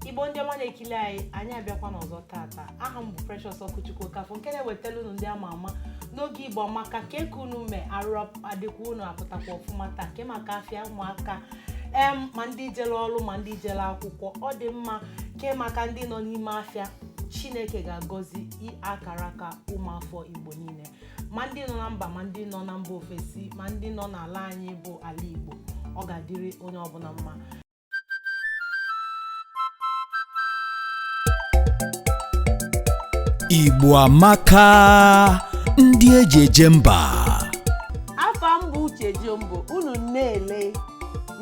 Igbo ndị ọma na-ekili anyị, anyị abịakwa n'ọzọ tata. Aha m bụ Precious Ọkụchukwu Okafọ, nke na-ewetara unu ndị ama ama n'oge Igbo Amaka. Ka eke unu mee, arụ adịkwa unu, apụtakwa ọfụma taa, ke maka afịa ụmụaka em, ma ndị jere ọrụ, ma ndị jere akwụkwọ, ọ dị mma. Ke maka ndị nọ n'ime afịa, Chineke ga-agọzi akara aka ụmụafọ Igbo niile, ma ndị nọ na mba, ma ndị nọ na mba ofesi, ma ndị nọ n'ala anyị bụ ala Igbo. Ọ ga-adịrị onye ọbụla mma. Igbo amaka, ndị eji eje mba. Afa m bụ Uche Jombo. Unu na-ele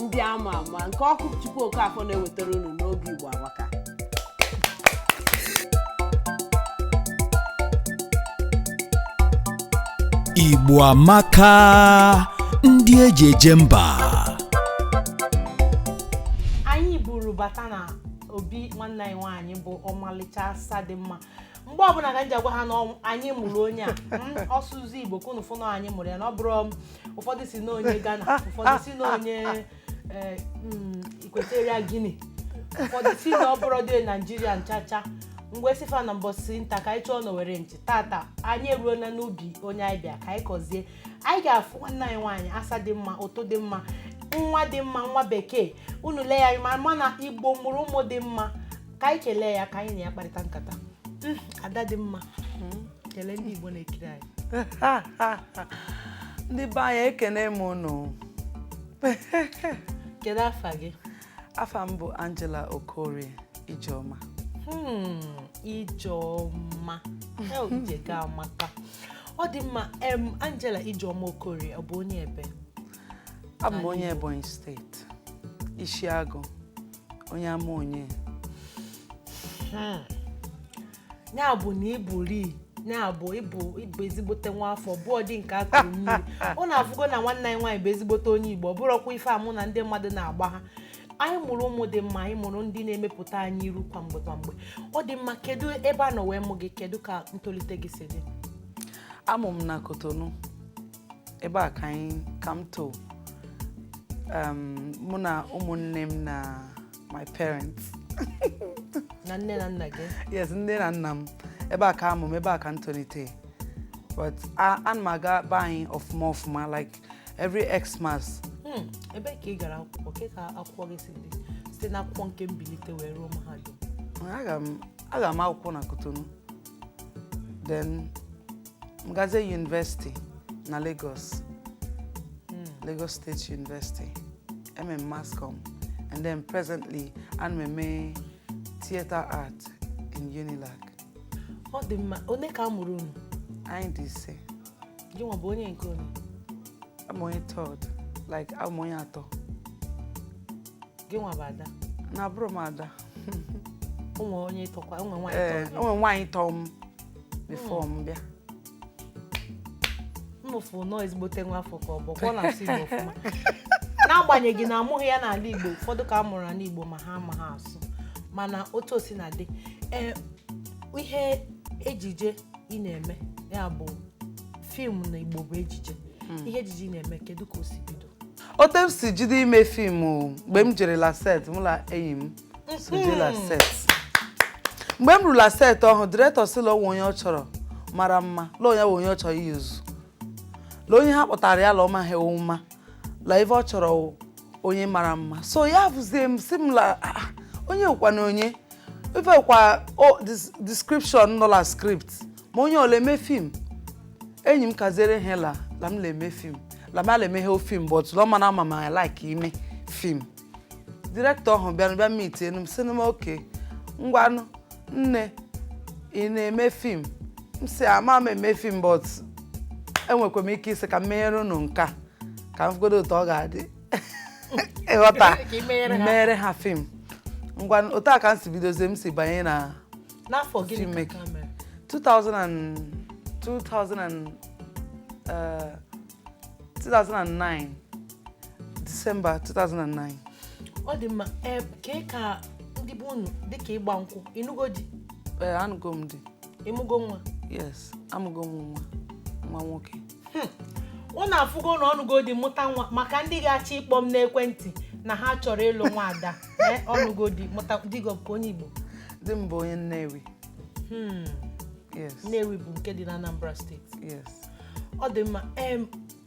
ndị ama ama nke Ọkụchukwu Okafọ na-ewetara unu n'oge Igbo Amaka. Igbo amaka, ndị eji eje mba. Anyị buru bata na obi nwanne anyị nwaanyị bụ ọmalịcha asa dị mma. Mgbe ọbụla ka m ji agwa ha na anyị mụrụ onye a, ọ sụzi Igbo ka unu fụ na anyị mụrụ ya, na ọ bụrụ ụfọdụ si na onye Ghana, ụfọdụ si na onye Equatorial Guinea, ụfọdụ si na ọ bụrụ dị Naijiria nchacha. Mgbe sifa na mbọsị nta ka anyị chọọ na were nchi tata, anyị eruola n'ubi onye anyị bịa ka anyị kọzie. Anyị ga-afụ nwanne anyị nwaanyị, asa dị mma, ụtụ dị mma, nwa dị mma, nwa bekee. Unu lee ya ma ma na Igbo mụrụ ụmụ dị mma. Ka anyị kelee ya, ka anyị na ya kparịta nkata. Ada dị mma, kelee ndị Igbo na-ekiri anyị. Ndị be anyị, ekene m unu. Kedu afa gị? Afa m bụ Angela Okorie Ijeọma. Ijeọma. Ijega amaka, ọ dị mma. Em, Angela Ijeọma Okorie, ọ bụ onye ebe? Abụ m onye Ebonyi Steeti, Ishiagụ, onye ama onye. Ya bụ na ịbụri, ya bụ ịbụ ezigbote nwa afọ bụ ọdị nke akụrụ mmiri. Ọ na-afụgo na nwanne anyị nwaanyị bụ ezigbote onye Igbo. Ọ bụrụkwa ife a mụ na ndị mmadụ na-agba ha. Anyị mụrụ ụmụ dị mma, anyị mụrụ ndị na-emepụta anyị iru kwa mgbe kwa mgbe. Ọ dị mma. Kedu ebe a nọ wee mụ gị? Kedu ka ntolite gị si dị? Amụ m na Kotonu, ebe a ka anyị ka m too, mụ na ụmụnne m na my parents. Na nne na nna gị? Yes, nne na nna m. Ebe a ka amụ m, ebe a ka m tolite, but ana m aga be anyị ọfụma ọfụma, like every Xmas. Ebe ka ị gara akwụkwọ? Ke ka akwụkwọ gị si dị site n'akwụkwọ nke mbilite wee ruo mahadum? Aga m akwụkwọ na Kotonu, then m gazie university na Lagos, Lagos State University. Eme m mass comm, and then presently ana m eme theatre art in Unilag. Ọ dị mma. One ka a mụrụ unu? Anyị dị 5. Gị nwa bụ onye nke one? Abụ m onye third, like abụ m onye atọ. Gị nwa bụ ada? Na abụrụ m ada. Ụmụ onye tọkwa, ụmụ nwaanyị Ee. tọrọ gị? O nwere nwaanyị tọọ m before m bịa. Nnụfụ nọọ ezigbote nwa afọ ka ọ bụ kwọ na-asụ Igbo ọfụma, n'agbanyeghị na amụghị ya n'ala Igbo. Ụfọdụ ka a mụrụ n'ala Igbo ma ha amaghị asụ, mana otu o si na dị, ee, ihe ejije ị na-eme, ya bụ film na Igbo bụ ejije, ihe ejije ị na-eme, kedu ka o si bido? Otu m si jide ime film, mgbe m jere la set, mụ na enyi m so jee la set. Mgbe m ruru la set ọhụ, director sị la onwe onye ọ chọrọ mara mma, la onye bụ onye ọ chọrọ iyuzu, la onye ha kpọtara ya la ọma ha ewu mma, la ife ọ chọrọ wụ onye mara mma. So ya bụzie m si m la, "Ah, onye wụkwa na onye ife kwa o description nọ la script ma onye ole eme film." Enyi m kaziere ha la la m na-eme film, la m ala emeghe film, but la ọ mana ama m like ime film. Director ahụ bịa bịa meet enu m, sị m, "Okay, ngwanụ nne, ị na-eme film?" M sị, "Ama m eme film, but enwekwa m ike isi ka m meghere unu nke a ka m fụgodo otu ọ ga-adị." Ịghọta? Ka ị meghere ha. Meghere ha film. Ngwa, otu a ka m si bidozie, m si banye na N'afọ gịnị ka filmmaking. Nke a mere? 2000 and 2000 and, 2009, December 2009. Ọ dị mma. Ee, kee ka ndị bụ unu dịka ịgba nkwụ, ịnụgo di? Ee, anụgo m di. Ịmụgo nwa? Yes, amụgo m nwa, nwa nwoke. Unu afụgo na ọnụgo dị, mụta nwa. Maka ndị ga-achọ ịkpọ m n'ekwentị Na ha chọrọ ịlụ nwaada, ọnụgo di, mụta di gị, ọ bụ onye Igbo? Di m bụ onye Nnewi. Yes. Nnewi bụ nke dị na Anambra Steeti? Yes. Ọ dị mma.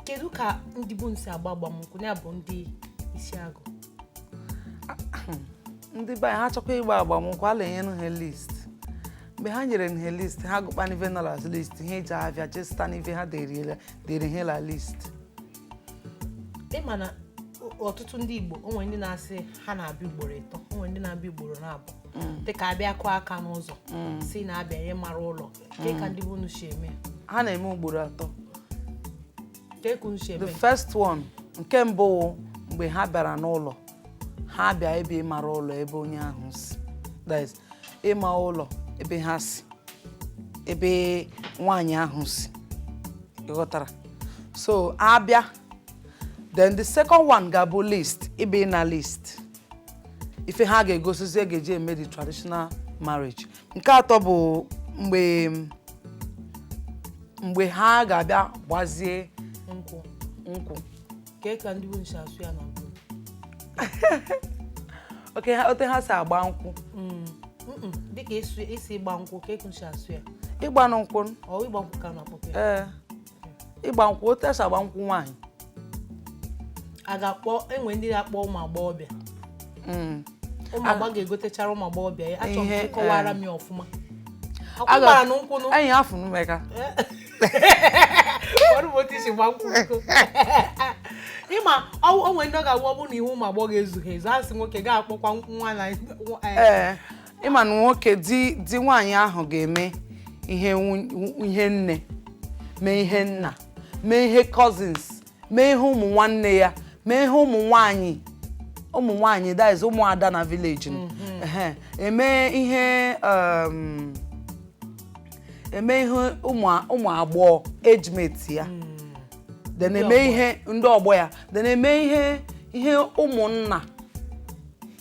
Kedu ka ndị bụ nsi agba agbamnkwụ, ya bụ ndị Isiagụ? Ndị be anyị, ha chọkwa ịgba agbamnkwụ, a na-enye ha list. Mgbe ha nyere ha list, ha gụkpa n'ife nọ na list, ha eji abịa jee zụta n'ife ha dere ha la list. Ịma na ọtụtụ ndị Igbo, o nwere ndị na-asị ha na-abịa ugboro 3, o nwere ndị na-abịa ugboro 2, dịka abịa kụọ aka n'ụzọ si na-abịa ihe mara ụlọ. Ke ka ndị bụ unu si eme? Ha na-eme ugboro 3. Ke ka unu si The eme? first one, nke mbụ wụ mgbe ha bịara n'ụlọ, ha bịa ebe ịmara ụlọ ebe onye ahụ si, that is, ịma ụlọ ebe ha si, ebe nwaanyị ahụ si, ịghọtara? So abịa, then the second one ga-abụ list, ebe na list ife ha ga-egosizi ga-eji eme the traditional marriage. Nke atọ bụ mgbe ha ga-abịa gbazie nkwụ. Nkwụ. Ke ka ndị bụ unu si asụ ya na mbụ? Oke ha, ote ha si agba nkwụ? Mm-mm. Dịka isi ịgba nkwụ, ka esi asụ ya? Ịgba nkwụ. Ọ ịgba nkwụ ka a na-akpọkwa ya? Ee, ịgba nkwụ, otu esi agba nkwụ nwaanyị. A ga-akpọ, enwe ndị na-akpọ ụmụ agbọghọbịa? Ụmụ agbọghọ ga-egotechara ụmụ agbọghọbịa ya. Achọrọ m Ihe, ka ị kọwara eh. m ya ọfụma. Akwụ gbara na nkwụ nụ. Enyi afụ mmeka. Ọrụ bụ otu isi gba nkwụ nko. Ịma o nwere ndị ọ ga-awụ, ọ bụrụ na ihe ụmụ agbọghọ ezughị ezu, a sị nwoke ga-akpọkwa nwa na Ee, ịma na nwoke di nwaanyị ahụ ga-eme ihe ihe nne mee, ihe nna mee, ihe cousins mee, ihe ụmụ nwanne ya mee, ihe ụmụ nwaanyị, ụmụ nwaanyị, that is ụmụada na village nụ. Ehe, eme ihe eme ihe ụmụ agbọghọ age mate ya, then Ndị eme ọgbọ. ihe ndị ọgbọ ya, then eme ihe ụmụnna.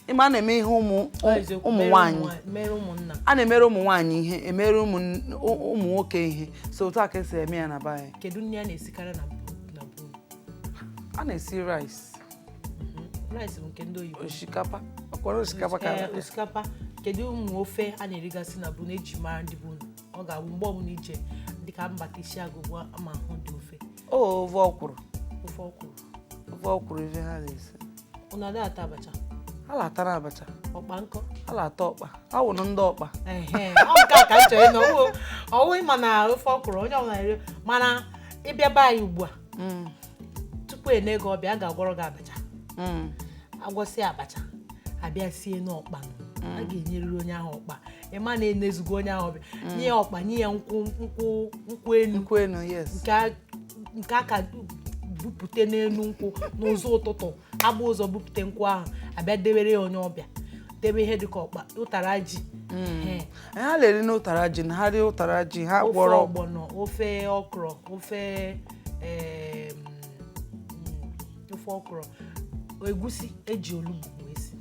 Ịma a na-eme ihe ụmụ Eziokwu, ụmụ mere nwaanyị. Mere ụmụnna. A na-emere ụmụ nwaanyị ihe, emere ụmụ nwoke ihe. So otu a ka esi eme ya na be anyị. Kedu nri a na-esikarị na bụ? A na-esi rice. Rice bụ nke ndị oyibo. Osikapa, ọkwara osikapa ka Ee, osikapa. Kedu ụmụ ofe a na-erigasị na bụ na-eji mara ndị bụ unu? Ọ ga-abụ mgbe ọbụla ije dịka mbata Isiagụ bụ ama ahụ dị ofe? O ofe ọkwụrụ. Ofe ọkwụrụ. Ofe ọkwụrụ, ife ha na-esi. Unu adịghị ata abacha? Ha na-atara abacha. Ọkpa nkọ? Ha na-ata ọkpa, ha wụrụ ndị ọkpa. Ehe, ọ nke a ka m chọrọ ịnọ. Ọwụ ịma na ofe ọkwụrụ onye ọbụla eri, mana ịbịa be anyị ugbu a, tupu ene gị ọbịa, a ga-agwọrọ gị abacha. Agwọsị abacha, abịa sie n'ọkpa, a ga-enyerịrị onye ahụ ọkpa. Ịma na enezugo onye ahụ ọbịa, nye ya ọkpa, nye ya nkwụ enu. Nkwụ enu, yes. Nke a ka bupute n'elu nkwụ n'ụzọ ụtụtụ, agba ụzọ bupute nkwụ ahụ, abịa debere ya onye ọbịa, debe ihe dịka ọkpa, ụtara ji. Ehe. Ha na-eri n'ụtara ji, na ha rie ụtara ji, ha Ofe gwọrọ ọgbọnọ, ofe okro, ofe ofe okro, egusi eji olugbu wee si.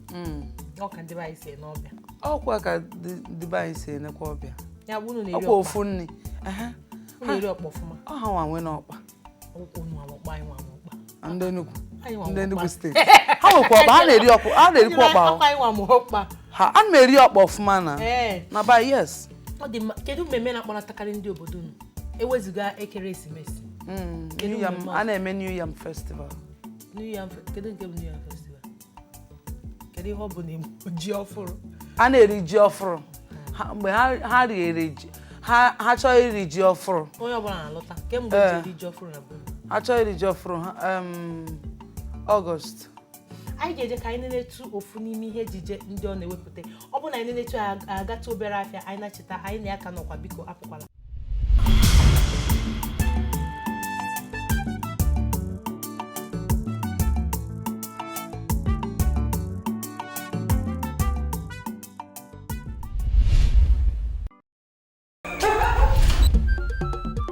Ọ ka ndị be anyị si ene ọbịa. Ọkwa ka ndị be anyị si enekwa ọbịa. Ya bụ unu na-eri Ọkwa ọkpa? Ofu nri. Ehe. Unu na-eri ọkpa ọfụma? Ọ ha nwa nwe n'ọkpa. Ụkwụ unu ọkpa, anyị nwa ọkpa. Ndị Enugu. Anyị nwa Ndị Enugu ọkpa. Steeti, ha nwekwa ọkpa, ha na-eri ọkpa, ha na-erikwa ọkpa. Ọkwa anyị nwa ma ọkpa. Ha ana m eri ọkpa ọfụma na Ee. na ba, yes. Ọ dị mma. Kedu mmemme na-akpọnatakarị ndị obodo unu ewezuga ekeresimesi? Kedu New Yam. mmemme? A na-eme New Yam Festival. New Yam kedu nke bụ New Yam Festival? Kedu ihe ọ bụ na Igbo? Ji ọfụrụ? A na-eri ji ọfụrụ. Mgbe ha riere ji ha, ha chọọ iri ji ọfụrụ. Onye ọbụla na-alọta kemgbe eji eri ji ọfụrụ na be unu? Ha chọọ iri ji ọfụrụ ha, Ọgọst. Anyị ga-eje ka anyị nenetu ofu n'ime ihe ejije ndị ọ na-ewepụta. Ọ bụ na anyị nenetu ya, agata obere afịa, anyị na-cheta anyị na ya ka nọkwa. Biko apụkwala.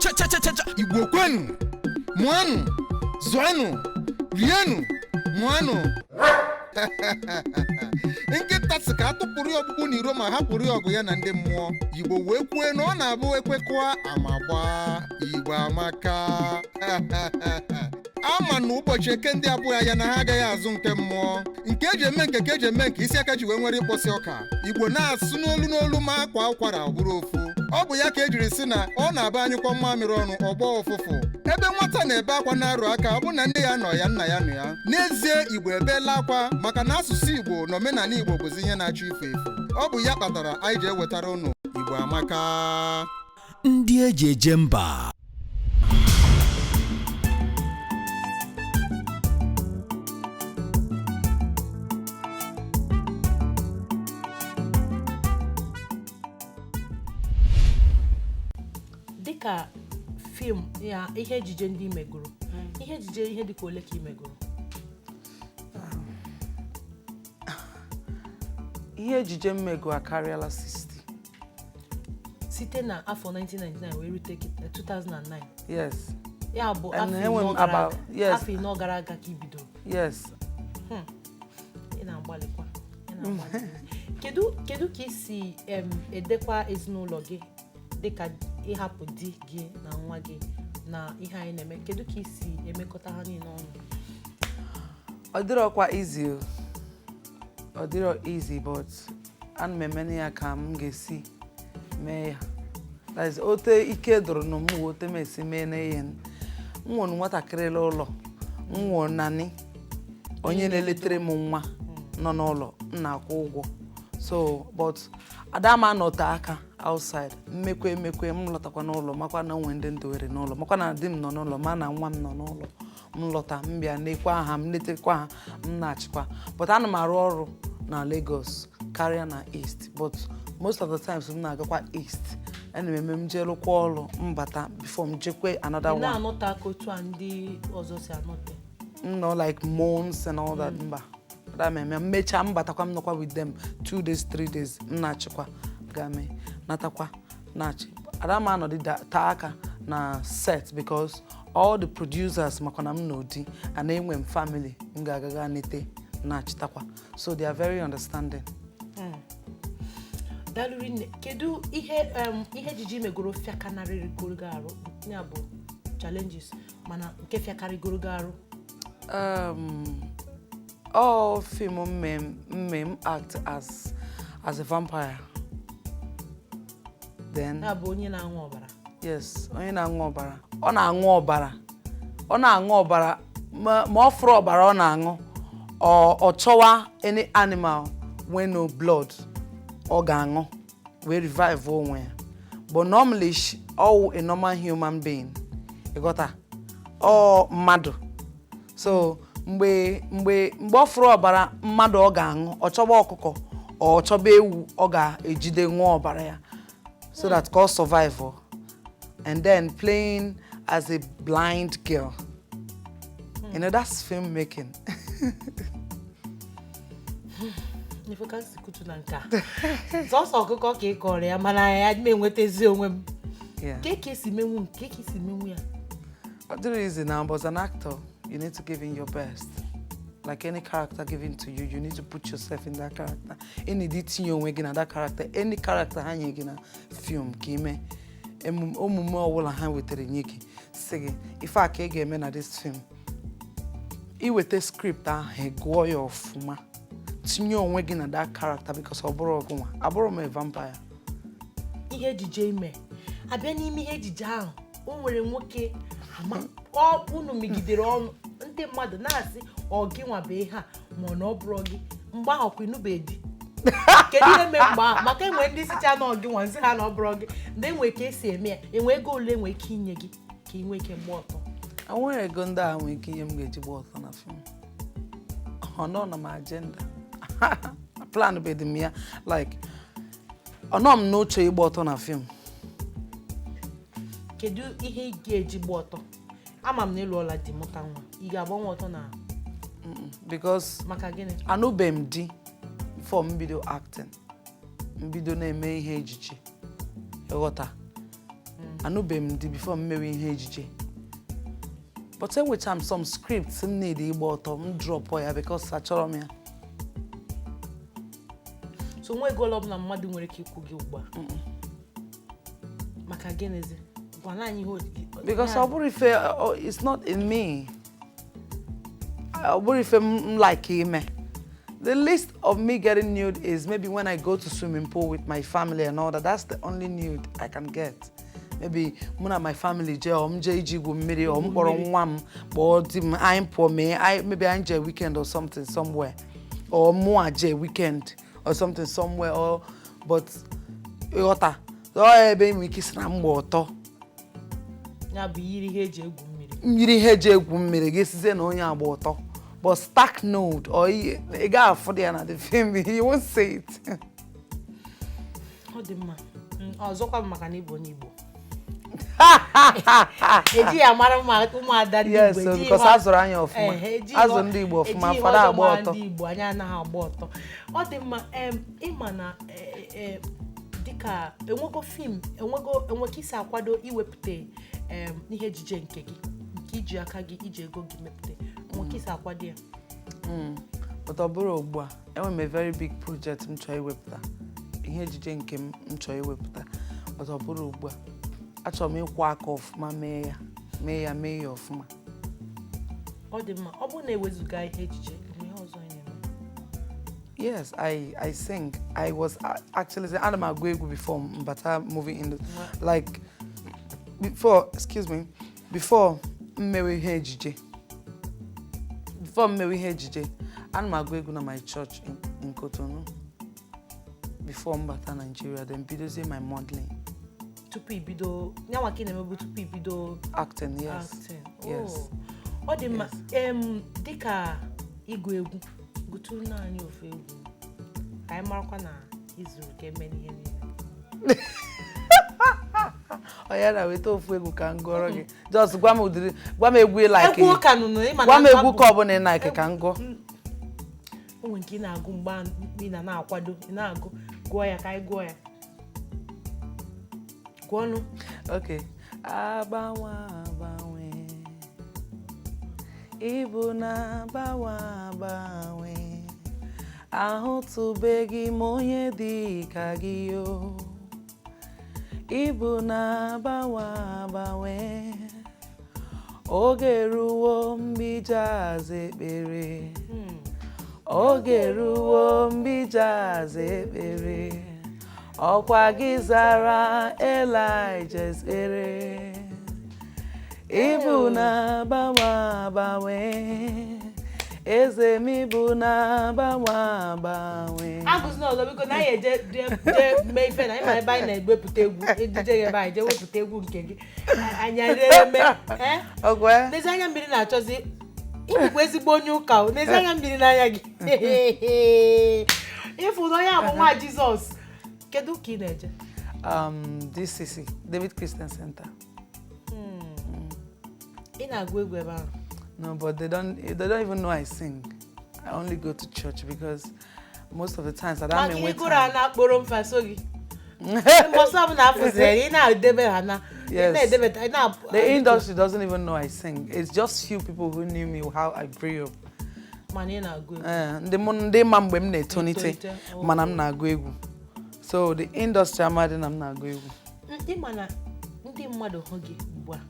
Cha cha cha cha cha, Igbo kwenu, mụanụ, zụanụ, rienụ, mụanụ. Nkịta sị ka atụpụrụ ya ọkpụkpụ n'iro ma hapụrụ ya ọgụ ya na ndị mmụọ. Igbo wee kwue na ọ na-abụ ekwekọa ama gbaa. Igbo amaka. Ama na ụbọchị eke ndị abụghị ya na ha agaghị azụ nke mmụọ nke eji eme nke ka eji eme nke isi aka ji wee nwere ịkpọsị ọka. Igbo na-asụ n'olu n'olu ma akwa ụkwara ọ bụrụ ofu. Ọ bụ ya ka ejiri sị na ọ na-aba anyụkọ mmamịrị ọnụ ọgbọ ụfụfụ. Ebe nwata na-ebe akwa na-arụ aka, ọ bụ na nne ya nọ ya, nna ya nọ ya. N'ezie, Igbo ebeela akwa maka na asụsụ Igbo na omenala Igbo bụzi ihe na-achọ ifu efu. Ọ bụ ya kpatara anyị ji ewetara ụnụ Igbo Amaka. Ndị eji eje mba. Dịka film ya, ihe ejije ndị i megoro, ihe ejije ihe dịka ole ka ị megoro? Ihe ejije mmego akarịala 60. Site na afọ 1999 wee rute 2009? Yes. Ya bụ And afọ enwe m 40 gara aga. Yes. Afọ 40 gara aga ka i bidoro. Yes. Ị na-agbalịkwa, ị na-agbalị. Kedu ka ị si edekwa ezinụlọ gị, dịka ịhapụ di gị na nwa gị na ihe anyị na-eme? Kedu ka ị si emekọta ha niile ọnụ? Ọ dịrọkwa easy o. Ọ dịrọ easy, but ana m emene ya ka m ga-esi mee ya. That is, ote ike dụrụ na m wee ote m esi mee na ihe m nwere nwatakịrị n'ụlọ, m nwere nani onye na-eletere m nwa nọ n'ụlọ, m na-akwụ ụgwọ. So but ada m anọte aka outside, mmekwe emekwe, m lọtakwa n'ụlọ, makwa na onwe ndị ndowere n'ụlọ, makwa na di m nọ n'ụlọ, ma na nwa m nọ n'ụlọ. M lọta, m bịa nekwa ha, m netekwa ha, m na-achịkwa. But ana m arụ ọrụ na Lagos karịa na East, but most of the times m na-agakwa East. Ana m eme m jee rụkwa ọrụ, m bata before m jekwe another Ị one. na-anọte aka otu a ndị ọzọ si anọte? M nọ like months and all that, mba. Ada m eme mmechaa, m batakwa, m nọkwa with them 2 days, 3 days, m na-achịkwa ga mee natakwa na-achị. Ada m anọdị taa aka na set because all the producers makwa na m n'odi and enwe m family m ga-agaga nete na-achịtakwa, so they are very understanding. Daalụ rinne. Kedu ihe ejije imegoro fịakanarịrị gị arụ, ya bụ challenges, mana nke fịakarịgoro gị arụ? All film mme m act as a vampire then. Ya bụ onye na-aṅụ ọbara? Yes, onye na-aṅụ ọbara. Ọ na-aṅụ ọbara, ọ na-aṅụ ọbara, ma ọ fụrụ ọbara ọ na-aṅụ, ọ chọwa any animal wey no blood ọ ga-aṅụ wee revive onwe ya. But normally ọwụ a normal human being, ịghọta? Ọ mmadụ. So mgbe ọ fụrụ ọbara mmadụ ọ ga-aṅụ, ọ chọba ọkụkọ, ọ chọba ewu ọ ga-ejide ṅụọ ọbara ya so that ka ọ survive o. And then playing as a blind girl, that's filmmaking. Ife ka nsi kutu na nke a, sọsọ ọkụkọ ka ị kọrọ ya, mana ya m enwetazi onwe m. Yeah. Ke ka esi menwu nke ka esi menwu ya? Ọ dịrị easy now, but as an actor, you need to give in your best. Like any character given to you, you need to put yourself in that character. Ị need itinye onwe gị na that character. Any character ha nye gị na film ka ime omume ọbụla ha wetara nye gị, sị gị ife a ka ị ga-eme na this film. Iweta script ahụ, ị gụọ ya ọfụma, tinye onwe gị na that character, because ọ bụrụ ọgụnwa abụrụ m a vampire. Ihe ejije ime, abịa n'ime ihe ejije ahụ, o nwere nwoke ama ọ unu megidere ọnụ, ndị mmadụ na-asị ọ gị nwa bụ ihe a, ma ọ na ọ bụrụ gị. Mgbe ahụ kwa ịnụbe di. Kedu ihe mee mgbe ahụ? Maka enwe ndị sicha na ọ gị nwa, nsị ha na ọ bụrụ gị. Ndị enwe ka esi eme ya, enwe ego ole enwe ike inye gị ka ị nwee ike gba ọtọ? Enwere ego ndị a nwere ike inye m ga-eji gba ọtọ na film. Ọ nọ na m agenda, plan bedị m ya, like ọ nọ m n'uche ịgba ọtọ na film. Kedu ihe ị ga-eji gba ọtọ? Ama m na ịlụọla di, mụta nwa. Ị ga-agbanwe ọtọ na Because Maka gịnị? Anụbeghị m di before m bido acting, m bido na-eme ihe ejije, ịghọta? Anụbeghị m di before m mewe ihe ejije, but enwecha m some scripts m need ịgba ọtọ, m drop ya because achọrọ m ya. So nwa ego ole ọbụla mmadụ nwere ike ikwu gị ugbu a, maka gịnịzi? Gwana anyị ihe Because ọ bụrụ ife it's not in me. Ọ bụrụ ife m like ime. The least of me getting nude is maybe when I go to swimming pool with my family and all that. That's the only nude I can get. Maybe mụ na my family jee, or m jee iji igwu mmiri, or m kpọrọ nwa m, kpọọ di m, anyị pụọ mee anyị, maybe anyị jee weekend or something somewhere, or mụ a jee weekend or something somewhere, or but ịghọta, ọ ebe enwere ike isi na m gba ọtọ. Ya bụ yiri ihe eji egwu mmiri. Mmiri, ihe eji egwu mmiri ga-esizie na onye agba ọtọ, but stark nude or ị gaghị afụ ya na the film, you won't see it. Ọ dị mma. Ọzọkwa bụ maka na ịbụ onye Igbo, ejighị amara ụmụada ndị Yes, Igbo. so Ejighị because azụrụ anyị ọfụma. Ehe, ejighị Azụ ndị Igbo ọfụma, ejighị fada ọzọ agba mara ọtọ. ndị Igbo, anyị anaghị agba ọtọ. Ọ dị mma. Ịma na dịka enwego film, enwego enwe ka isi akwado iwepụta ihe ejije nke gị, nke iji aka gị, iji ego gị mepụta, enwe ka isi akwado ya? But ọ bụrụ ugbu a, enwere m a very big project m chọrọ iwepụta, ihe ejije nke m m chọrọ iwepụta, but ọ bụrụ ugbu a, achọrọ m ịkwụ aka ọfụma, mee ya, mee ya, mee ya ọfụma. Ọ dị mma. Ọ bụrụ na ewezuga ihe ejije, enwe ihe ọzọ ị na-eme? Yes, I sing. I was actually, ana m agụ egwu before m bata movie industry. Like before, excuse me, before m mewe ihe ejije. Before m mewe ihe ejije, ana m agụ egwu na my church in Cotonou. Before m bata Nigeria, then bidozie my modeling. Tupu ibido nyanwa ka ị na-emebu tupu ibido Acting, yes. acting? Yes. Oh, ọ dị mma. Dịka ịgụ egwu, gụtụrụ naanị ofu egwu ka anyị marakwa na izuru ka eme n'ihe niile. Ọ ya na weta ofu egwu ka m gụọrọ gị. Just gwa m ụdịrị, gwa m egwu ị like. Egwu ụka nụnụ, ịma na Gwa m egwu abụ- ka ọ bụla ị like ka m gụọ. O nwere nke ị na-agụ mgbe ị na na-akwado, ị na-agụ, gụọ ya ka anyị gụọ ya. Gụọnụ. Okay. Agbanwe agbanwe, ịbụ na-agbanwe agbanwe, ahụtụbeghị m onye dị ka gị o. Ịbụ na-agbanwe agbanwe, oge ruo mgbe ije aza ekpere, oge ruo mgbe ije aza ekpere, ọkwa gị zara Elijah ekpere. Ịbụ na-agbanwe agbanwe, eze m, ịbụ na-agbanwe agbanwe. Agụzina ọzọ biko, na anyị eje jee mee ife na ịma ebe anyị na-ewepụta egwu ejije gị, ebe anyị jee wepụta egwu nke gị, anyị eme. Ọgwụ N'ezi anya mmiri na-achọzi ịbụkwa ezigbo onye ụka o. N'ezi anya mmiri n'anya gị, ịfụ na onye a bụ nwa Jizọs. Kedu ka ị na-eje? DCC, David Christian Center. Ị na-agụ egwu ebe ahụ? No, but they don't even know I sing. I only go to church because most of the times I don't Maka enwe ịgụrụ a time. na-akpọrọ mfa so gị mbọsị ọbụla afụziri ị na-edebe ha na ị Yes. na-edebe ị na The industry doesn't even know I sing. It's just few people who knew me how I grew up. Mana ị na-agụ egwu? Eh, ndị mụ ndị ma mgbe m na-etonite Etolite, oh. mana m na-agụ egwu. So the industry amadị na m na-agụ egwu. Ndị mana ndị mmadụ hụ gị ugbu a,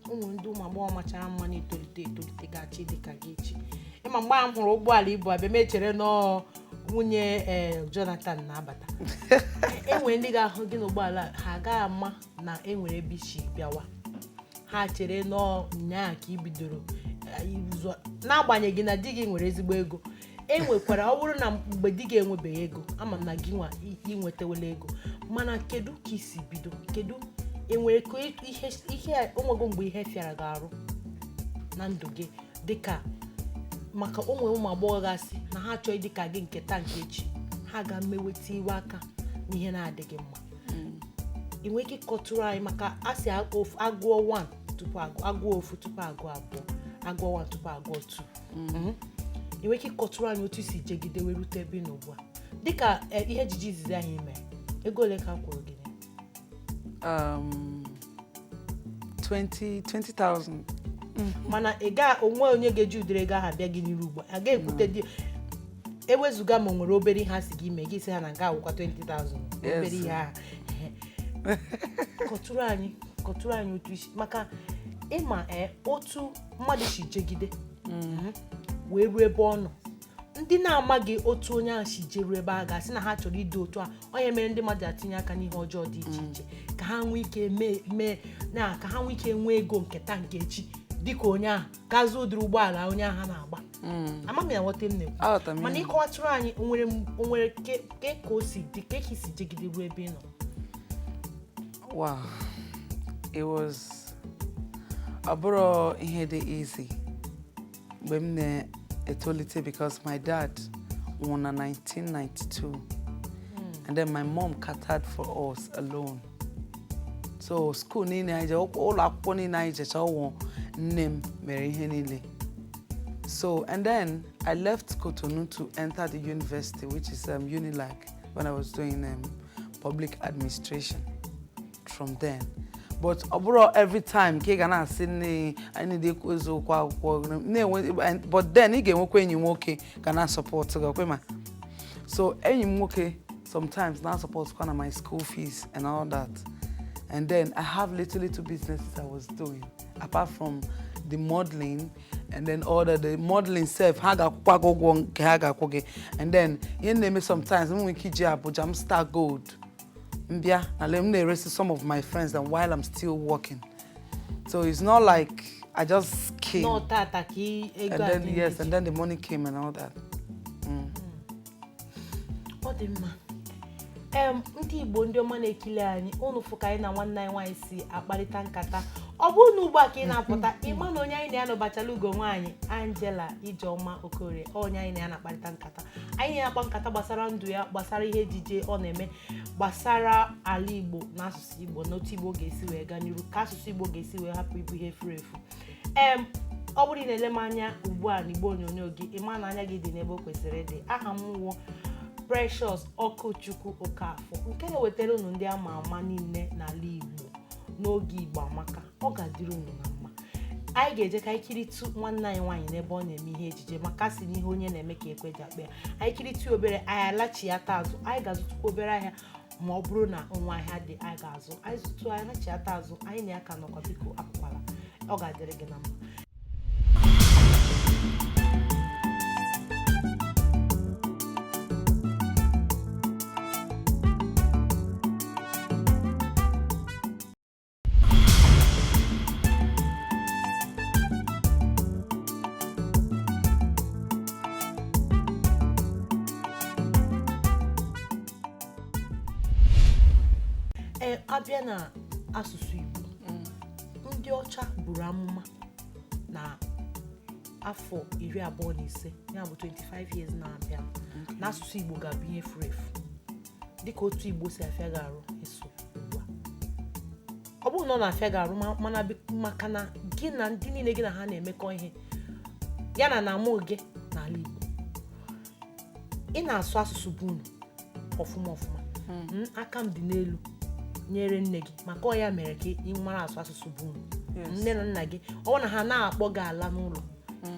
ụmụ ndị ụmụ agbọghọ machara mma na-etolite etolite ga-achị dị ka gị echi. Ịma mgbe a m hụrụ ụgbọala ibu abịa, m echere nọọ nwunye ee Jonathan na-abata. Enwere ndị ga-ahụ gị n'ụgbọala a, ha agaghị ama na enwere ebe isi bịawa. Ha chere nọọ nyaa ka i bidoro ịzụ, n'agbanyeghị na di gị nwere ezigbo ego. E nwekwara, ọ bụrụ na mgbe di gị enwebeghị ego, ama m na gị nwa inwetawela ego, mana kedu ka isi bido? Kedu enwere ka ihe ihe onwego mgbe ihe fịara gị arụ na ndụ gị, dịka maka ụmụ ụmụ agbọghọ gasị na ha achọghị dịka gị nke taa nke echi, ha ga-emeweta iwe aka n'ihe na-adịghị mma? Ị nwere ike ịkọtụrụ anyị, maka a sị agụọ 1 tupu agụọ ofu tupu agụọ abụọ, agụọ 1 tupu agụọ 2. Ị nwere ike ịkọtụrụ anyị otu isi jegide wee rute ebe ị nọ ugbu a, dịka ihe ejije izizi ahụ ị mere, ego ole ka a kwụrụ gị na ya? 20 20,000. Mana ị ga onwe onye ga-eji ụdịrị ego ahụ abịa gị n'iru ugbu a, a ga-ekwute dị ewezụga ma o nwere obere ihe a sị gị mee, gị sị ha na nke awụkwa 20,000 obere ihe ahụ. Kọtụrụ anyị otu isi, maka ịma otu mmadụ si jegide. Wee ruo ebe ọ nọ, ndị na-amaghị otu onye ahụ si jeruo ebe a ga-asị na ha chọrọ ịdị otu a. Onye mere ndị mmadụ atinye aka n'ihe ọjọọ dị iche iche ka ha nwee ike mee mee na ka ha nwee ike nwee ego nke taa, nke echi, dịka onye ahụ gaa zụọ ụdịrị ụgbọala onye ahụ na-agba. Ama m ya ghọta m na-ekwu. Aghọtara m. Mana Ihe. ịkọwatụrụ anyị, o nwere ke ka o si dị, ke ka i si jegide ruo ebe ị nọ? Wow, it was ọ bụrụ ihe dị easy mgbe m na-etolite, because my dad nwụrụ na 1992 and then my mom catered for us alone. So school niile anyị je, ụlọ akwụkwọ niile anyị jecha, ọwụ nne m mere ihe niile. So and then I left Cotonou to enter the university, which is Unilag, when I was doing public administration from then. But ọ bụrụ every time ka ị ga na-asị nne anyị need ịkwụ eziokwu akwụkwọ na-enwe, but then ị ga-enwekwa enyi nwoke ga na-support gị, ọkwe ma. So enyi m nwoke sometimes na support kwa na my school fees and all that. And then I have little little businesses I was doing apart from the modeling, and then all the modeling sef, ha ga-akwụkwa gị ụgwọ nke ha ga-akwụ gị. And then ihe m na-eme sometimes, m nwere ike iji Abuja m star gold mbịa na m na-eresi some of my friends, and while I'm still working. So it's not like I just came Nọ tata ka ego and a then dị yes n'eji. And then the money came and all that. Ọ dị mma. Ndị Igbo, ndị ọma na-ekili anyị, unu fụ ka anyị na nwanne anyị nwaanyị si akparịta nkata. Ọ bụrụ na ugbu a ka ị na-apụta, ịma na onye anyị na ya nọbachala, ugo nwaanyị Angela Ijeọma Okorie, onye anyị na ya na-akparịta nkata. Anyị na-akpa nkata gbasara ndụ ya, gbasara ihe ejije ọ na-eme, gbasara ala Igbo na asụsụ Igbo, na otu Igbo ga-esi wee gaa n'iru, ka asụsụ Igbo ga-esi wee hapụ ịbụ ihe furu efu. Ọ bụrụ ị na-ele m anya ugbu a n'igbo onyonyo gị, ịma na anya gị dị n'ebe o kwesịrị ịdị. Aha m wụ Precious Ọkụchukwu Okafọ, nke na-ewetara unu ndị ama ama niile n'ala Igbo n'oge Igbo Amaka. Ọ ga-adịrị unu na mma. Anyị ga-eje ka anyị kiritụ nwanne anyị nwaanyị n'ebe ọ na-eme ihe ejije, maka si n'ihe onye na-eme ka ekwe ji akpa ya. Anyị kiritụ obere, anyị alachiata azụ. Anyị ga-azụtụkwa obere ahịa, ma ọ bụrụ na nwa ahịa dị anyị ga-azụ. Anyị zụtụ, anyị alachiata azụ. Anyị na ya ka nọkwa. Biko apụkwala, ọ ga-adịrị gị na mma. Ee, abịa na asụsụ Igbo, ndị ọcha buru amụma na afọ 25, ya bụ 25 years na-abịa, na asụsụ Igbo ga-abụ ihe furu efu, dịka otu Igbo si afịa gị arụ ịsụ ugbu a. Ọ bụrụ na ọ na-afịa gị arụ, mana maka na gị na ndị niile gị na ha na-emekọ ihe ya na na-amụ gị n'ala Igbo, ị na-asụ asụsụ bụ unu ọfụma ọfụma. Aka m dị n'elu nyere nne gị, maka ọ ya mere ka ị mara asụ asụsụ bụ unu. Nne na nna gị, ọ bụrụ na ha na-akpọ gị ala n'ụlọ,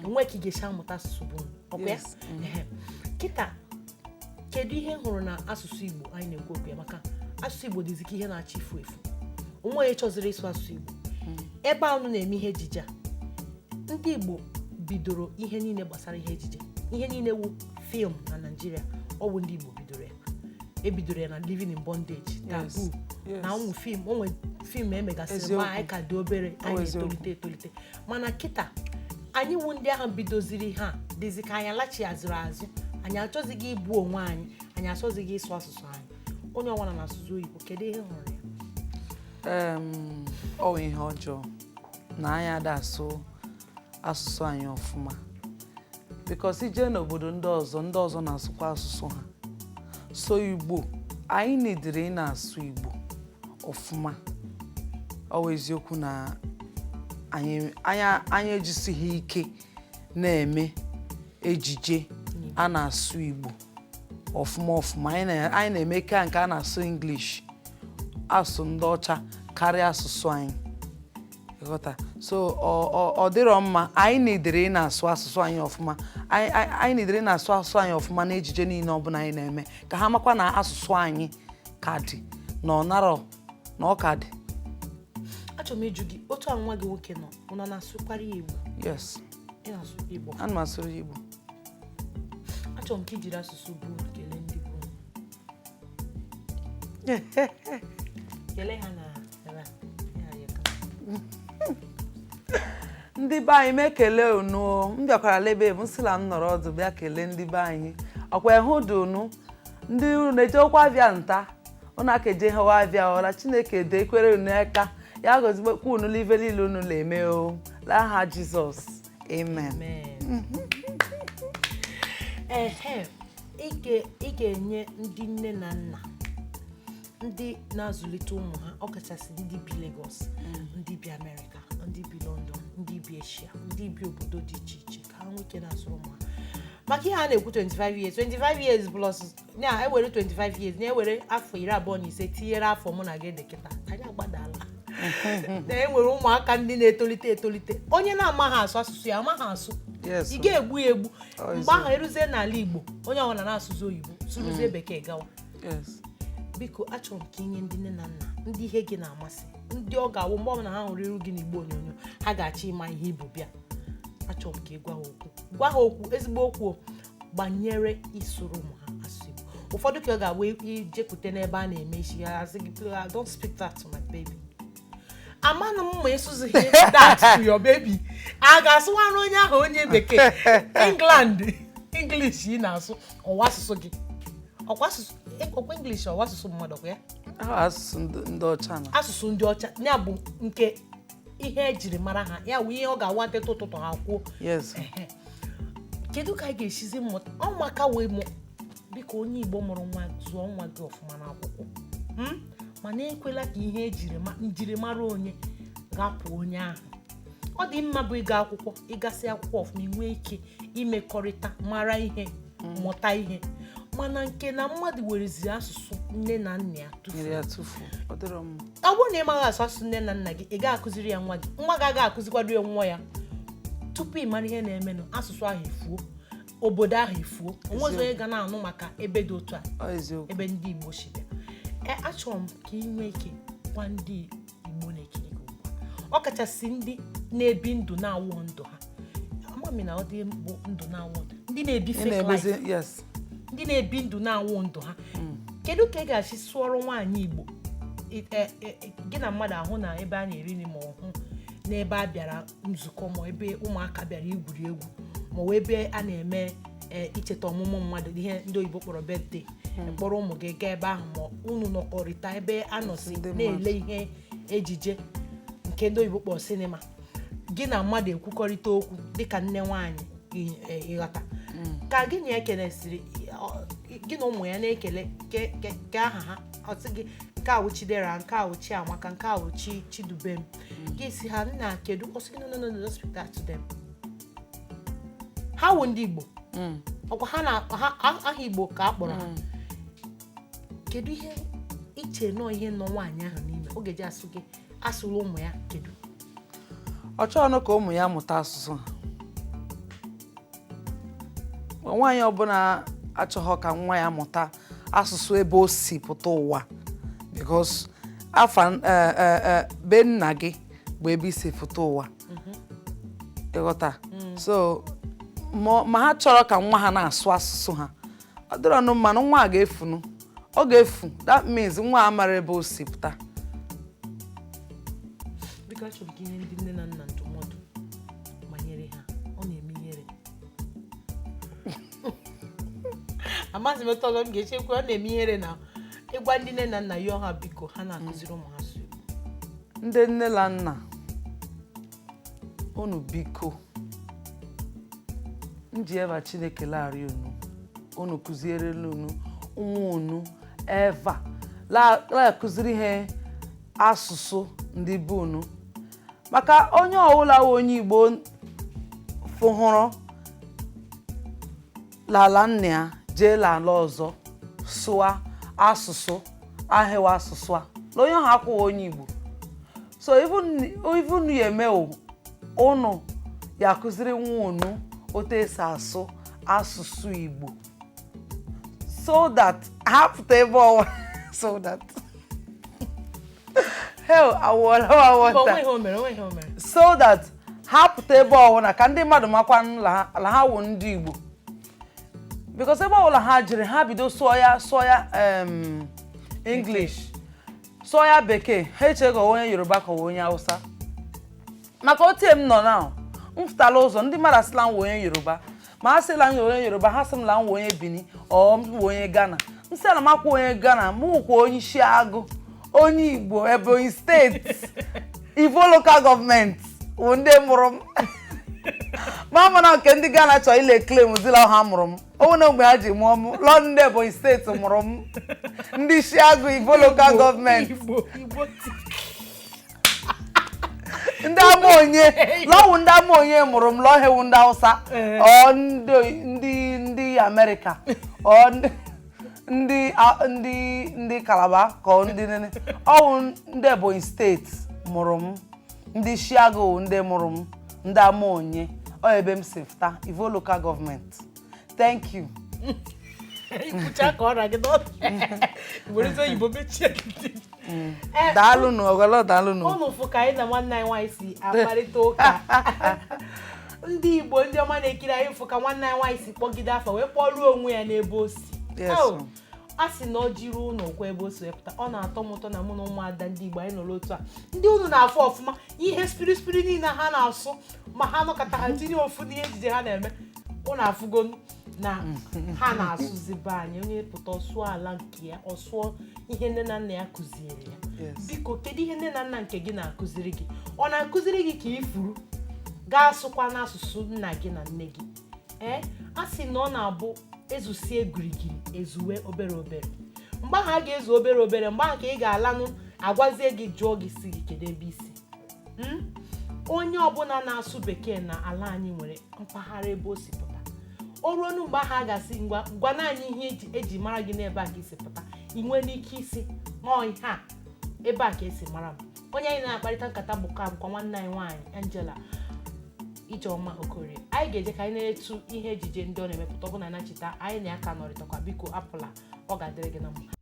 enwe ka ị ga-esi amụta asụsụ bụ unu, ọkwa ya? Yes. Ehe. Kịta, kedu ihe m hụrụ na asụsụ Igbo anyị na-ekwu okwu ya? Maka asụsụ Igbo dịzi ka ihe na-achọ ifu efu, onwe onye chọziri ịsụ asụsụ Igbo. Ebe a unu na-eme ihe ejije a, ndị Igbo bidoro ihe niile gbasara ihe ejije, ihe niile wu film na Naịjirịa, ọ bụ ndị Igbo bidoro ya. Ebidoro ya na Living in Bondage, Taboo na ụmụ film. Onwe film emegasịrị mgbe Eziokwu. anyị ka dị obere, anyị Eziokwu. na-etolite etolite. Mana kịta, anyị wu ndị ahụ bidoziri ha, dịzi ka anyị alachighaziri azụ. Anyị achọzighị ịbụ onwe anyị, anyị achọzighị ịsụ asụsụ anyị. Onye ọbụla na-asụsụ oyibo. Kedu ihe hụrụ ya? Ọ wụ ihe ọjọọ na anyị ada asụ asụsụ anyị ọfụma, because ije n'obodo ndị ọzọ, ndị ọzọ na-asụkwa asụsụ ha. So Igbo anyị nidiri ị na-asụ Igbo ọfụma. Ọ wụ eziokwu na anyị ejisighị ike na-eme ejije a na-asụ Igbo ọfụma ọfụma. Anyị na-eme ka nke a na-asụ English, asụ ndị ọcha karịa asụsụ anyị, ịghọta? So ọ dịrọ mma. Anyị nidiri ị na-asụ asụsụ anyị ọfụma. Anyị nidiri ị na-asụ asụsụ anyị ọfụma n'ejije niile ọbụla anyị na-eme, ka ha makwa na asụsụ anyị ka dị, na ọ narọ na ọ ka dị. Achọrọ m ịjụ gị, otu a nwa gị nwoke nọ, ụnọ na-asụkwara ya Igbo? Yes. Ị na-asụ Igbo? Ana m asụrụ ya Igbo. Achọrọ m ka i jiri asụsụ bụ unu kelee ndị bụ unu. Kelee ha na ebe a. Ya, ya ka. Ndị be anyị, m ekele unu o. M bịakwara lebe m sịla m nọrọ ọdụ bịa kelee ndị be anyị. Ọkwa ịhụ dị unu ndị unu na-ejekwa abịa nta, unu aka eje hawa abịa ọla. Chineke dekwere unu aka ya, gọzigbekwa unu n'ife niile unu na-eme o, n'aha Jizọs, amen. Amen. Ehe, ị ga-enye ndị nne na nna ndị na-azụlite ụmụ ha, ọkachasị ndị bi Lagos, ndị bi Amerịka, ndị bi London, ndị bi Asia, ndị bi obodo dị iche iche, ka ha nwee ike na-asụrụ ụmụ ha, maka ihe a na-ekwu 25 years, 25 years plus ya ewere 25 years na-ewere afọ 25 tinyere afọ mụ na gị dị kịta, anyị agbadala na enwere ụmụaka ndị na-etolite etolite, onye na-amaghị asụ asụsụ ya, amaghị asụ. Ị ga-egbu ya egbu. Mgbe ahụ eruzie n'ala Igbo, onye ọbụla na-asụzi oyibo, sụrụzie bekee gawa. Biko, achọrọ m ka inye ndị nne na nna, ndị ihe gị na-amasị, ndị ọ ga-awụ mgbe ọbụla ha hụrụ iru gị n'igbo onyonyo, ha ga-achọ ịma ihe ibu bịa. Achọrọ m ka ị gwa ha okwu, gwa ha okwu, ezigbo okwu gbanyere isoro ụmụ ha asụ Igbo. Ụfọdụ ka ọ ga-awụ ijepụta n'ebe a na-eme isi ha, asị gị, "Please, don't speak that to my baby." Amanụ m ma ịsụzighị that to your baby, a ga-asụwara onye ahụ onye bekee England English ị na-asụ, ọwa asụsụ gị, ọkwa asụsụ, ọkwa English, ọwa asụsụ mmadụ, ọkwa ya? Ahụ asụsụ ndị ọcha na Asụsụ ndị ọcha ya bụ nke ihe ejiri mara ha, ya bụ ihe ọ ga-awa nteta ụtụtụ ha kwuo. Ehe. Kedu ka anyị ga-esizi mmụta ọmaka wee mụ? Biko, onye Igbo mụrụ nwa, zụọ nwa gị ọfụma n'akwụkwọ. Mana ekwela ka ihe ejiri njirimara onye gapụ onye ahụ. Ọ dị mma bụ ịga akwụkwọ, ịgasị akwụkwọ ọfụma, ị nwee ike imekọrịta, mara ihe, mụta ihe, mana nke na mmadụ werezi asụsụ nne na nna ya tụfuo. Nyere ya tụfuo, ọ dịrọ mma. Ọ bụrụ na ị maghị asụ asụsụ nne na nna gị, ị gaghị akụziri ya nwa gị, nwa gị agaghị akụzikwado ya nwa ya. Tupu ị mara ihe na-emenụ, asụsụ ahụ efuo, obodo ahụ efuo, onwezi onye ga na-anụ maka ebe dị otu a Ọ eziokwu. ebe ndị Igbo si bịa. Achọrọ m ka ị nwee ike gwa ndị Igbo na-ekiri gị ugbu a, ọ kachasị ndị na-ebi ndụ na-awụ ndụ ha, ama m na ọ dị bụ ndụ na-awụ ndụ, ndị na-ebi Ị fake na-emezi life, ndị na-ebi ndụ na-awụ ndụ ha. Kedu ka ị ga-esi sụọrọ nwaanyị Igbo? Gị na mmadụ ahụ na ebe a na-eri nri, ma ọ hụ n'ebe a bịara nzukọ, ma ebe ụmụaka bịara igwuri egwu, ma ọ ebe a na-eme icheta ọmụmụ mmadụ, ihe ndị oyibo kpọrọ birthday, kpọrọ ụmụ gị gaa ebe ahụ, ma unu nọkọrịta ebe a nọsi Ndị mmadụ. na-ele ihe ejije nke ndị oyibo kpọrọ cinema, gị na mmadụ ekwukọrịta okwu dịka nne nwaanyị, ịghọta ka gị na ekelesịrị, gị na ụmụ ya na-ekele ke aha ha, ọsị gị nke a wụ Chidera, nke a wụ Chiamaka, nke a wụ Chi Chidubem, gị si ha, "Nna, kedu?" Ọsị gị, "No, no, no, no, don't speak that to them." Ha wụ ndị Igbo, ọkwa ha na aha Igbo ka a kpọrọ ha. Kedu ihe iche nọọ ihe nọ nwaanyị ahụ n'ime ọ ga-eji asụ gị asụrụ ụmụ ya kedu? Ọ chọghị ka ụmụ ya mụta asụsụ ha. Nwaanyị ọbụla achọghọ ka nwa ya mụta asụsụ ebe o si pụta ụwa, because afa be nna gị bụ ebe i si pụta ụwa, ịghọta? So ma ha chọrọ ka nwa ha na-asụ asụsụ ha, ọ dịrọnụ mma na nwa a ga-efunu, ọ ga-efu. That means nwa a mara ebe o si pụta. Biko, achọrọ m ka inye ndị nne na nna ndụmọdụ banyere ha. Ọ na-eme ihere, amaghịzi m etu ọzọ m ga-echekwa. Ọ na-eme ihere na ịgwa ndị nne na nna yọọ ha, biko, ha na-akụziri ụmụ ha asụ Igbo. Ndị nne na nna, unu biko, m ji eva Chineke larịị unu, unu kụzierela unu ụmụ unu eva la-akụziri ha asụsụ ndị be unu, maka onye ọbụla wụ onye Igbo fụhụrụ lala nna ya jee n'ala ọzọ sụa asụsụ ahịwa asụsụ a na onye ahụ akwụghị onye Igbo. So even ya eme unu ya akụziri nwa unu otu esi asụ asụsụ Igbo, so that ha pụta ebe ọwa, so that hell awọla Mba, awọta onwe ihe o mere, onwe ihe o mere. So that Ha pụta ebe ọwụna ka ndị mmadụ makwa la ha wụ ndị Igbo, because ebe ọbụla ha jiri ha bido sụọ ya, sụọ ya English, sụọ ya bekee, ha eche ka onye Yoruba ka onye Hausa. Maka otie m nọ na m fụtala ụzọ, ndị mmadụ asịla m wụ onye Yoruba, ma ha sịla m onye Yoruba, ha sị m la m wụ onye Benin ọ m wụ onye Ghana. M sị na m akwa onye Ghana, mụ wụkwa onye Ishiagụ, onye Igbo, Ebonyi steeti, Ivo local government wụ ndị mụrụ m. Ma ama na nke ndị Ghana chọrọ ile claim zila ha mụrụ m, onwe na mgbe ha ji mụọ m lọ, ndị Ebonyi steeti mụrụ m, ndị Ishiagụ, Ivo local government. Igbo Igbo. Ndị ama onye lọwụ, ndị ama onye mụrụ m, lọhewu ndị Hausa ọ ndị ndị ndị Amerịka ọ ndị ndị ndị ndị Kalaba ka ọ ndị nene ọwụ. Ndị Ebonyi steeti mụrụ m, ndị Ishiagụ ndị mụrụ m, ndị ama onye ọ ebe m si fụta, Ivo local government. Thank you. Ikwucha ka ọ ra gị n'ọnụ, werezi oyibo mechie gị. Daalụnụ ọgọlọ, daalụnụ. Ụnụ fụ ka anyị na nwanne anyị nwaanyị si akparịta ụka. Ndị Igbo, ndị ọma na-ekiri anyị, fụ ka nwanne anyị nwaanyị si kpọgide afa wee kpọruo onwe ya n'ebe o si. Yes, Oh, ma'am. A sị na ọ jiri ụnụ kwa ebe o si wepụta, ọ na-atọ m ụtọ na mụ na ụmụada ndị Igbo anyị nọrọ otu a, ndị unu na-afụ ọfụma ihe spiri niile ha na-asụ, ma ha nọkọta ha tinye ofu n'ihe ejije ha na-eme. Ụnụ afụgonu na ha na-asụzi be anyị. Onye pụta ọsụọ ala nke ya, ọsụọ ihe nne na nna ya kụziere ya. Biko, kedu ihe nne na nna nke gị na-akụziri gị? Ọ na-akụziri gị ka ifuru gaa sụkwa n'asụsụ nna gị na nne gị? Ee, a sị na ọ na-abụ ezusie girigiri ezuwe obere obere. Mgbe ahụ a ga-ezu obere obere, mgbe ahụ ka ị ga-alanụ agwazie gị, jụọ gị, si gị kedu ebe isi. Onye ọbụla na-asụ bekee na ala anyị nwere mpaghara ebe o si pụta. O ruo nu mgbe ahụ a ga-asị, ngwa gwa naanị ihe eji mara gị n'ebe a ka isi pụta, ị nwere ike isi nọọ ihe a, ebe a ka esi mara m. Onye anyị na-akparịta nkata bụ ka bụkwa nwanne anyị nwaanyị Angela Ijeọma Okorie. Anyị ga-eje ka anyị na-etu ihe ejije ndị ọ na-emepụta. Ọ bụ na anachita anyị na ya ka nọrịtakwa. Biko apụla, ọ ga-adịrị gị na mma.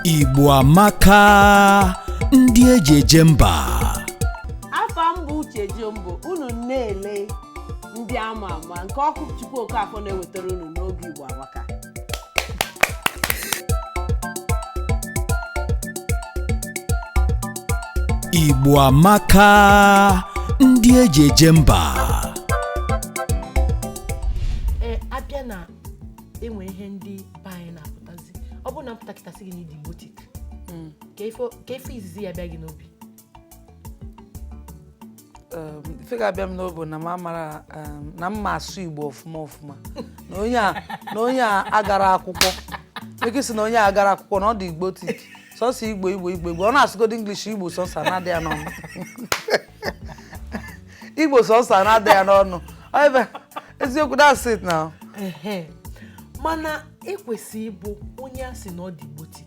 Igbo amaka, ndị eji eje mba. Afa m bụ Uche Jombo. Unu na-ele ndị ama ama nke ọkụ Chukwu Okafọ na-ewetara unu n'oge Igbo Amaka. Igbo amaka, ndị eji eje mba. Ee, abịa na enwe ihe ndị be anyị na-apụtazi, ọ bụrụ na mpụta kịta sị gị na ịdị Igbotic, ka ife izizi ya bịa gị n'obi? Ife ga-abịa m n'obi na m amara na m ma asụ Igbo ọfụma ọfụma, na onye a, na onye a agara akwụkwọ eke si na onye a agara akwụkwọ na ọ dị Igbotic, sọsọ Igbo Igbo Igbo Igbo. Ọ na-asụgodo English, Igbo sọsọ na-adị ya n'ọnụ, Igbo sọsọ na-adị ya n'ọnụ. Ọ ebe eziokwu, that's it now. Ehe. Mana ekwesị ịbụ onye a sị na ọ dị Igbotic.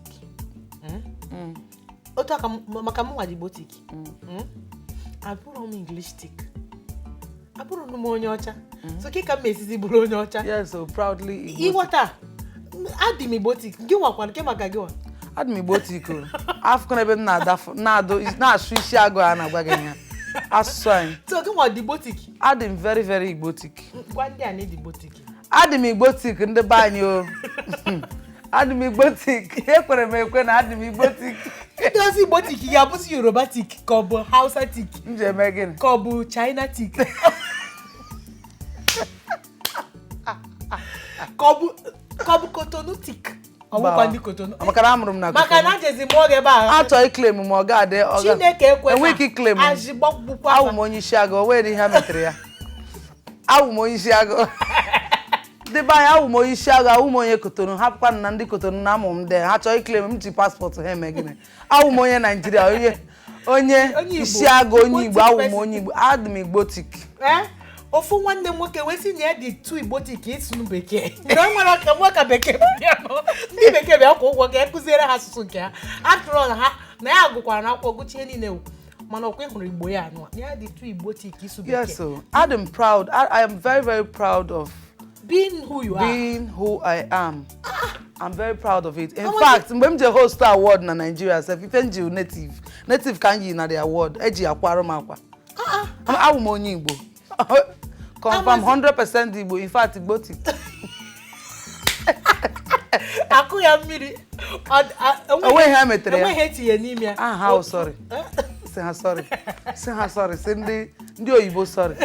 Otu aka maka mụnwa dị Igbotic. Abụrụ m English tik, abụrụ m onye ọcha, so ka m esizi bụrụ onye ọcha? Yes, so proudly Igbotic. Ịghọta, adị m Igbotic. Gị nwakwa nke maka gị nwa? Adị m Igbotic o. Afụkọ na ebe m na-adafụ na-adụ na-asụ isi agụ a na-agwa gị ya asụsụ anyị. So gị nwa dị Igbotic? Adị m very very Igbotic. Gwa ndị a na ịdị Igbotic. Adị m Igbotic, ndị be anyị o. Adị m Igbotic. Ekwere m ekwe na adị m Igbotic. Ndị ozi Igbotic ga-abụzi Yorubatic ka ọ bụ Hausatic M ji eme gịnị? ka ọ bụ Chinatic ka ọ bụ Cotonutic. Ọ bụkwa ndị Cotonou. Maka na amụrụ m na Maka na ajezi mụọ gị ebe a. Achọ iclaim m, ọ ga-adị ọ Chineke ekwe. Enweghị ike iclaim m. Azịgbọgbukwa. Awụ m onye isi agụ, o nwere ihe ha metere ya. Awụ m onye isi agụ, ndị be anyị. Awụ m onye isi agụ, awụ m onye Kotonu. Hapụkwa na ndị Kotonu na amụ m de ha chọọ iclaim m ji passport ha eme gịnị? Awụ m onye Naijiria, onye onye Onye Igbo. isi agụ, onye Igbo. Awụ m Igbotic. onye Igbo, adị m Igbotic. Ee, ofu nwanne m nwoke wee sị na ya dị too Igbotic ịsụ bekee, na o nwere ka nwa ka bekee bịa nọ. Ndị bekee bịa kwụ ụgwọ ka e kụziere ha asụsụ nke ha. After all, ha na ya gụkwara na akwụkwọ, gụchie niile wụ. Mana ọkwa ịhụrụ Igbo ya anụ a, ya dị too Igbotic ịsụ bekee. Yes, so I'm proud. I am very, very proud of being who you are. Being who I am. I'm very proud of it. In How fact, mgbe m je host award na Nigeria sef, ife m ji native ka m yi na the award, eji akwara m akwa. Awụ m onye Igbo. Confirm 100% Igbo. In fact, Igbotic. Akụ ya mmiri. Onweghị ha metere ya. Enweghị etinye n'ime ya. Ah, ha sorry. Sị ha sorry. Sị ha sorry. Sị ndị oyibo sorry.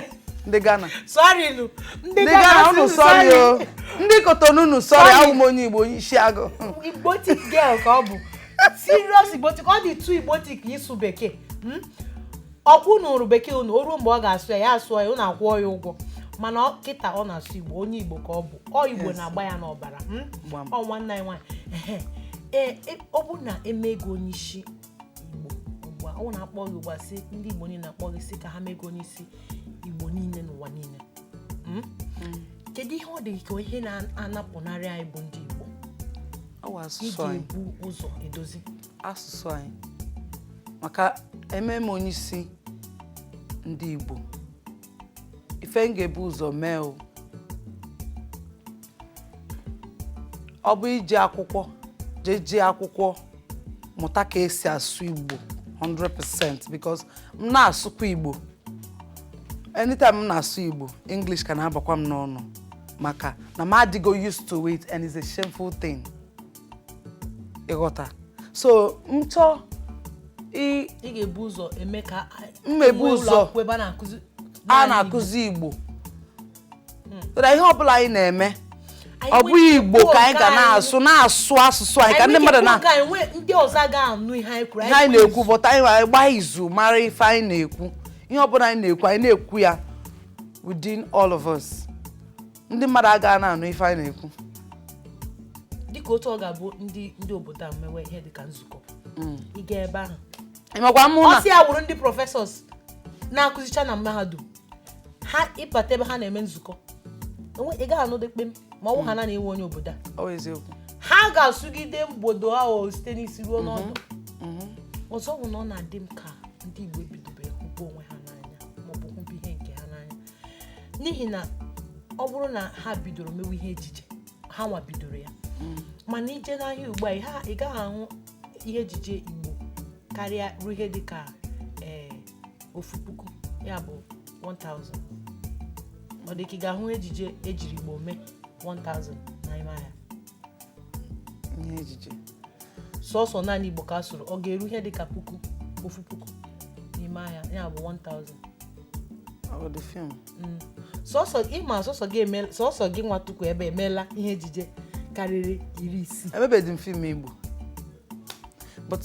Ndị Ghana. Sorry nụ ndị Ndị Ghana sị unu sorry o. Ndị Kotonu unu sorry. Sorry. Awụ m onye Igbo, onye isi agụ. Igbotic girl ka ọ bụ, serious Igbotic. Ọ dị too Igbotic ịsụ bekee. Ọkwụ nụrụ bekee unu, o ruo mgbe ọ ga-asụ ya, ya asụọ ya, unu akwụọ ya ụgwọ. Mana kịta ọ na-asụ Igbo, onye Igbo ka ọ bụ. Ọ Igbo na-agba ya n'ọbara. Gbam. Ọ nwanne anyị nwaanyị. Ehe. Ee, ọ bụ na eme gị onye isi Igbo ugbu a, ọ na-akpọ gị ugbu a sị ndị Igbo niile akpọ gị sị ka ha mee gị onye isi Igbo niile n'ụwa niile. Kedu ihe ọ dị ka ihe na-anapụnarị anyị bụ ndị Igbo Ọ wụ ị asụsụ anyị. ga-ebu ụzọ edozi? Asụsụ anyị. Maka eme m onye isi ndị Igbo, ife m ga-ebu ụzọ mee o, ọ bụ ije akwụkwọ, jee jee akwụkwọ mụta ka esi asụ Igbo 100%, because m na-asụkwa Igbo, anytime m na-asụ Igbo, English ka na-abakwa m n'ọnụ, maka na m adịgo used to it, and it's a shameful thing, ịghọta? So m chọọ Ị ga-ebu ụzọ eme ka M ebu enwee ụlọ ụzọ. akwụkwọ ebe a na-akụzi A naanị na-akụzi Igbo, so that ihe ọbụla anyị na-eme, Anyị ọ nwee bụghị ike Igbo kwuo ka anyị nke ga anyị. na-asụ asụsụ anyị ka Anyị ndị nwee ike mmadụ kwuo na nke anyị, ndị ọzọ agaghị anụ ihe anyị kwuru. Ihe anyị na-ekwu, but anyị anyị gbaa izu mara ife anyị na-ekwu. Ihe ọbụla anyị na-ekwu, anyị na-ekwu ya within all of us. Ndị mmadụ agaghị na-anụ ife anyị na-ekwu. Dịka otu ọ ga-abụ ndị obodo a mewe ihe dịka nzukọ, ịga ebe ahụ, Ịmakwa mụ na ọ sị ya wụrụ ndị professors na-akụzicha na mahadum ha, ịbata ebe ha na-eme nzukọ, ị gaghị anụ dịkpem ma ọ bụ ha na na-ewe onye obodo a. Ọ bụ eziokwu. Ha ga-asụgide mgbodo ahụ site n'isi ruo n'ọdụ. Ọzọ bụ na ọ na-adị m ka ndị Igbo ebidobeghị hụba onwe ha n'anya maọbụ hụba ihe nke ha n'anya, n'ihi na ọ bụrụ na ha bidoro mewe ihe ejije, ha nwa bidoro ya. Mana ije n'ahịa ugbu a, ị gaghị ahụ ihe ejije Igbo karịa ruo ihe dịka 1000, ya bụ 1000. Ọ dị ka ị ga-ahụ ejije ejiri Igbo mee 1000 n'ime ahịa. Ihe ejije Sọsọ naanị Igbo ka a sụrụ, ọ ga-eru ihe dịka 1000 n'ime ahịa, ya bụ 1000. Ọ dị film. Sọsọ ịma, sọsọ gị eme, sọsọ gị nwa tukwu ebe emeela ihe ejije karịrị 60. Emebeghị m film Igbo, but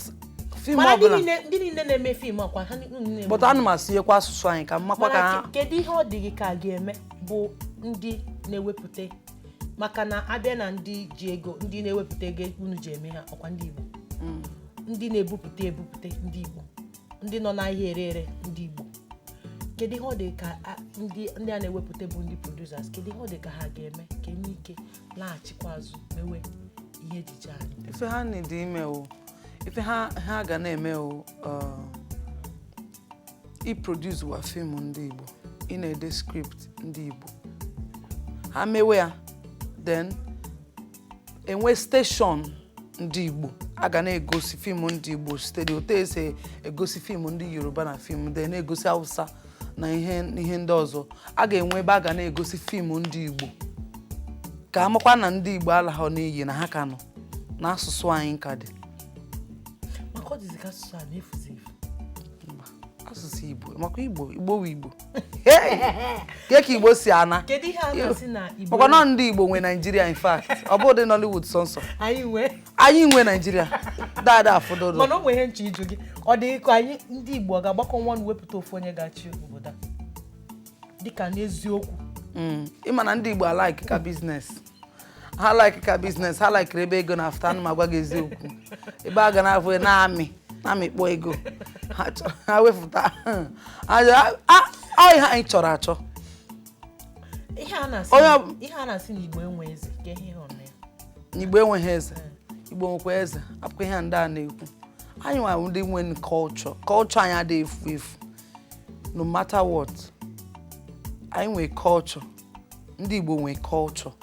film Mana ndị ọbụla niile na-eme film akwa ha niile. But ana m asụnyekwa asụsụ anyị ka m makwa ka Mana ha kedu ihe ọ dị gị ka a ga-eme bụ ndị na-ewepụta? Maka na abịa na ndị ji ego, ndị na-ewepụta ego unu ji eme ha, ọkwa ndị Igbo, ndị na-ebupụta ebupụta, ndị Igbo, ndị nọ n'ahịa ere ere, ndị Igbo. Kedu ihe ọ dị ka ndị a na-ewepụta bụ ndị producers, kedu ihe ọ dị ka ha ga-eme ka enye ike laghachikwa azụ mewe ihe ejije anyị? Ife ha need ime o, ife ha ga na-eme o, iproduce wa film ndị Igbo, ị na-ede script ndị Igbo. Ha mewe ya, then enwe station ndị Igbo a ga na-egosi film ndị Igbo site otu esi egosi film ndị Yoruba na film then na-egosi Hausa na ihe ndị ọzọ. A ga-enwe ebe a ga na-egosi film ndị Igbo ka amakwa na ndị Igbo alaghọ n'iyi, na ha ka nọ. Na asụsụ anyị ka dị. Maka ọ dịzị ka asụsụ a na-efuzi efu. Mba, asụsụ Igbo, maka Igbo, Igbo wụ Igbo. Hey! Ke ka Igbo si ana? Kedu ihe a na-asị na Igbo? Maka nọ ndị Igbo nwe Naijiria, in fact. Ọ bụrụ dị Nollywood sọnsọ. Anyị nwee. Anyị nwe Naijiria. Dada afụdodo. Mana o nwere ihe nche ịjụ gị. Ọ dị ka anyị ndị Igbo ọ ga-agbakọ nwa ọnụ wepụta ofu onye ga-achị obodo a dịka n'eziokwu? Ịma na ndị Igbo alike ka business. Ha like ka business, ha like ebe ego na afta. Anụ m agwa gị eziokwu. Ebe a ga na-afụ na-amị na-amịkpọ ego. Ha ha wefụta. Ọ ihe anyị chọrọ achọ. Ihe a na-asị Onye ọ- ihe a na-asị na Igbo enwe eze, ka ihe ịhụrụ na ya? Igbo enweghị eze? Igbo nwekwa eze. Apụkwa ihe ndị a na-ekwu. Anyị nwa ndị nwe culture. Culture anyị adịghị efu efu. No matter what. Anyị nwe culture. Ndị Igbo nwe culture.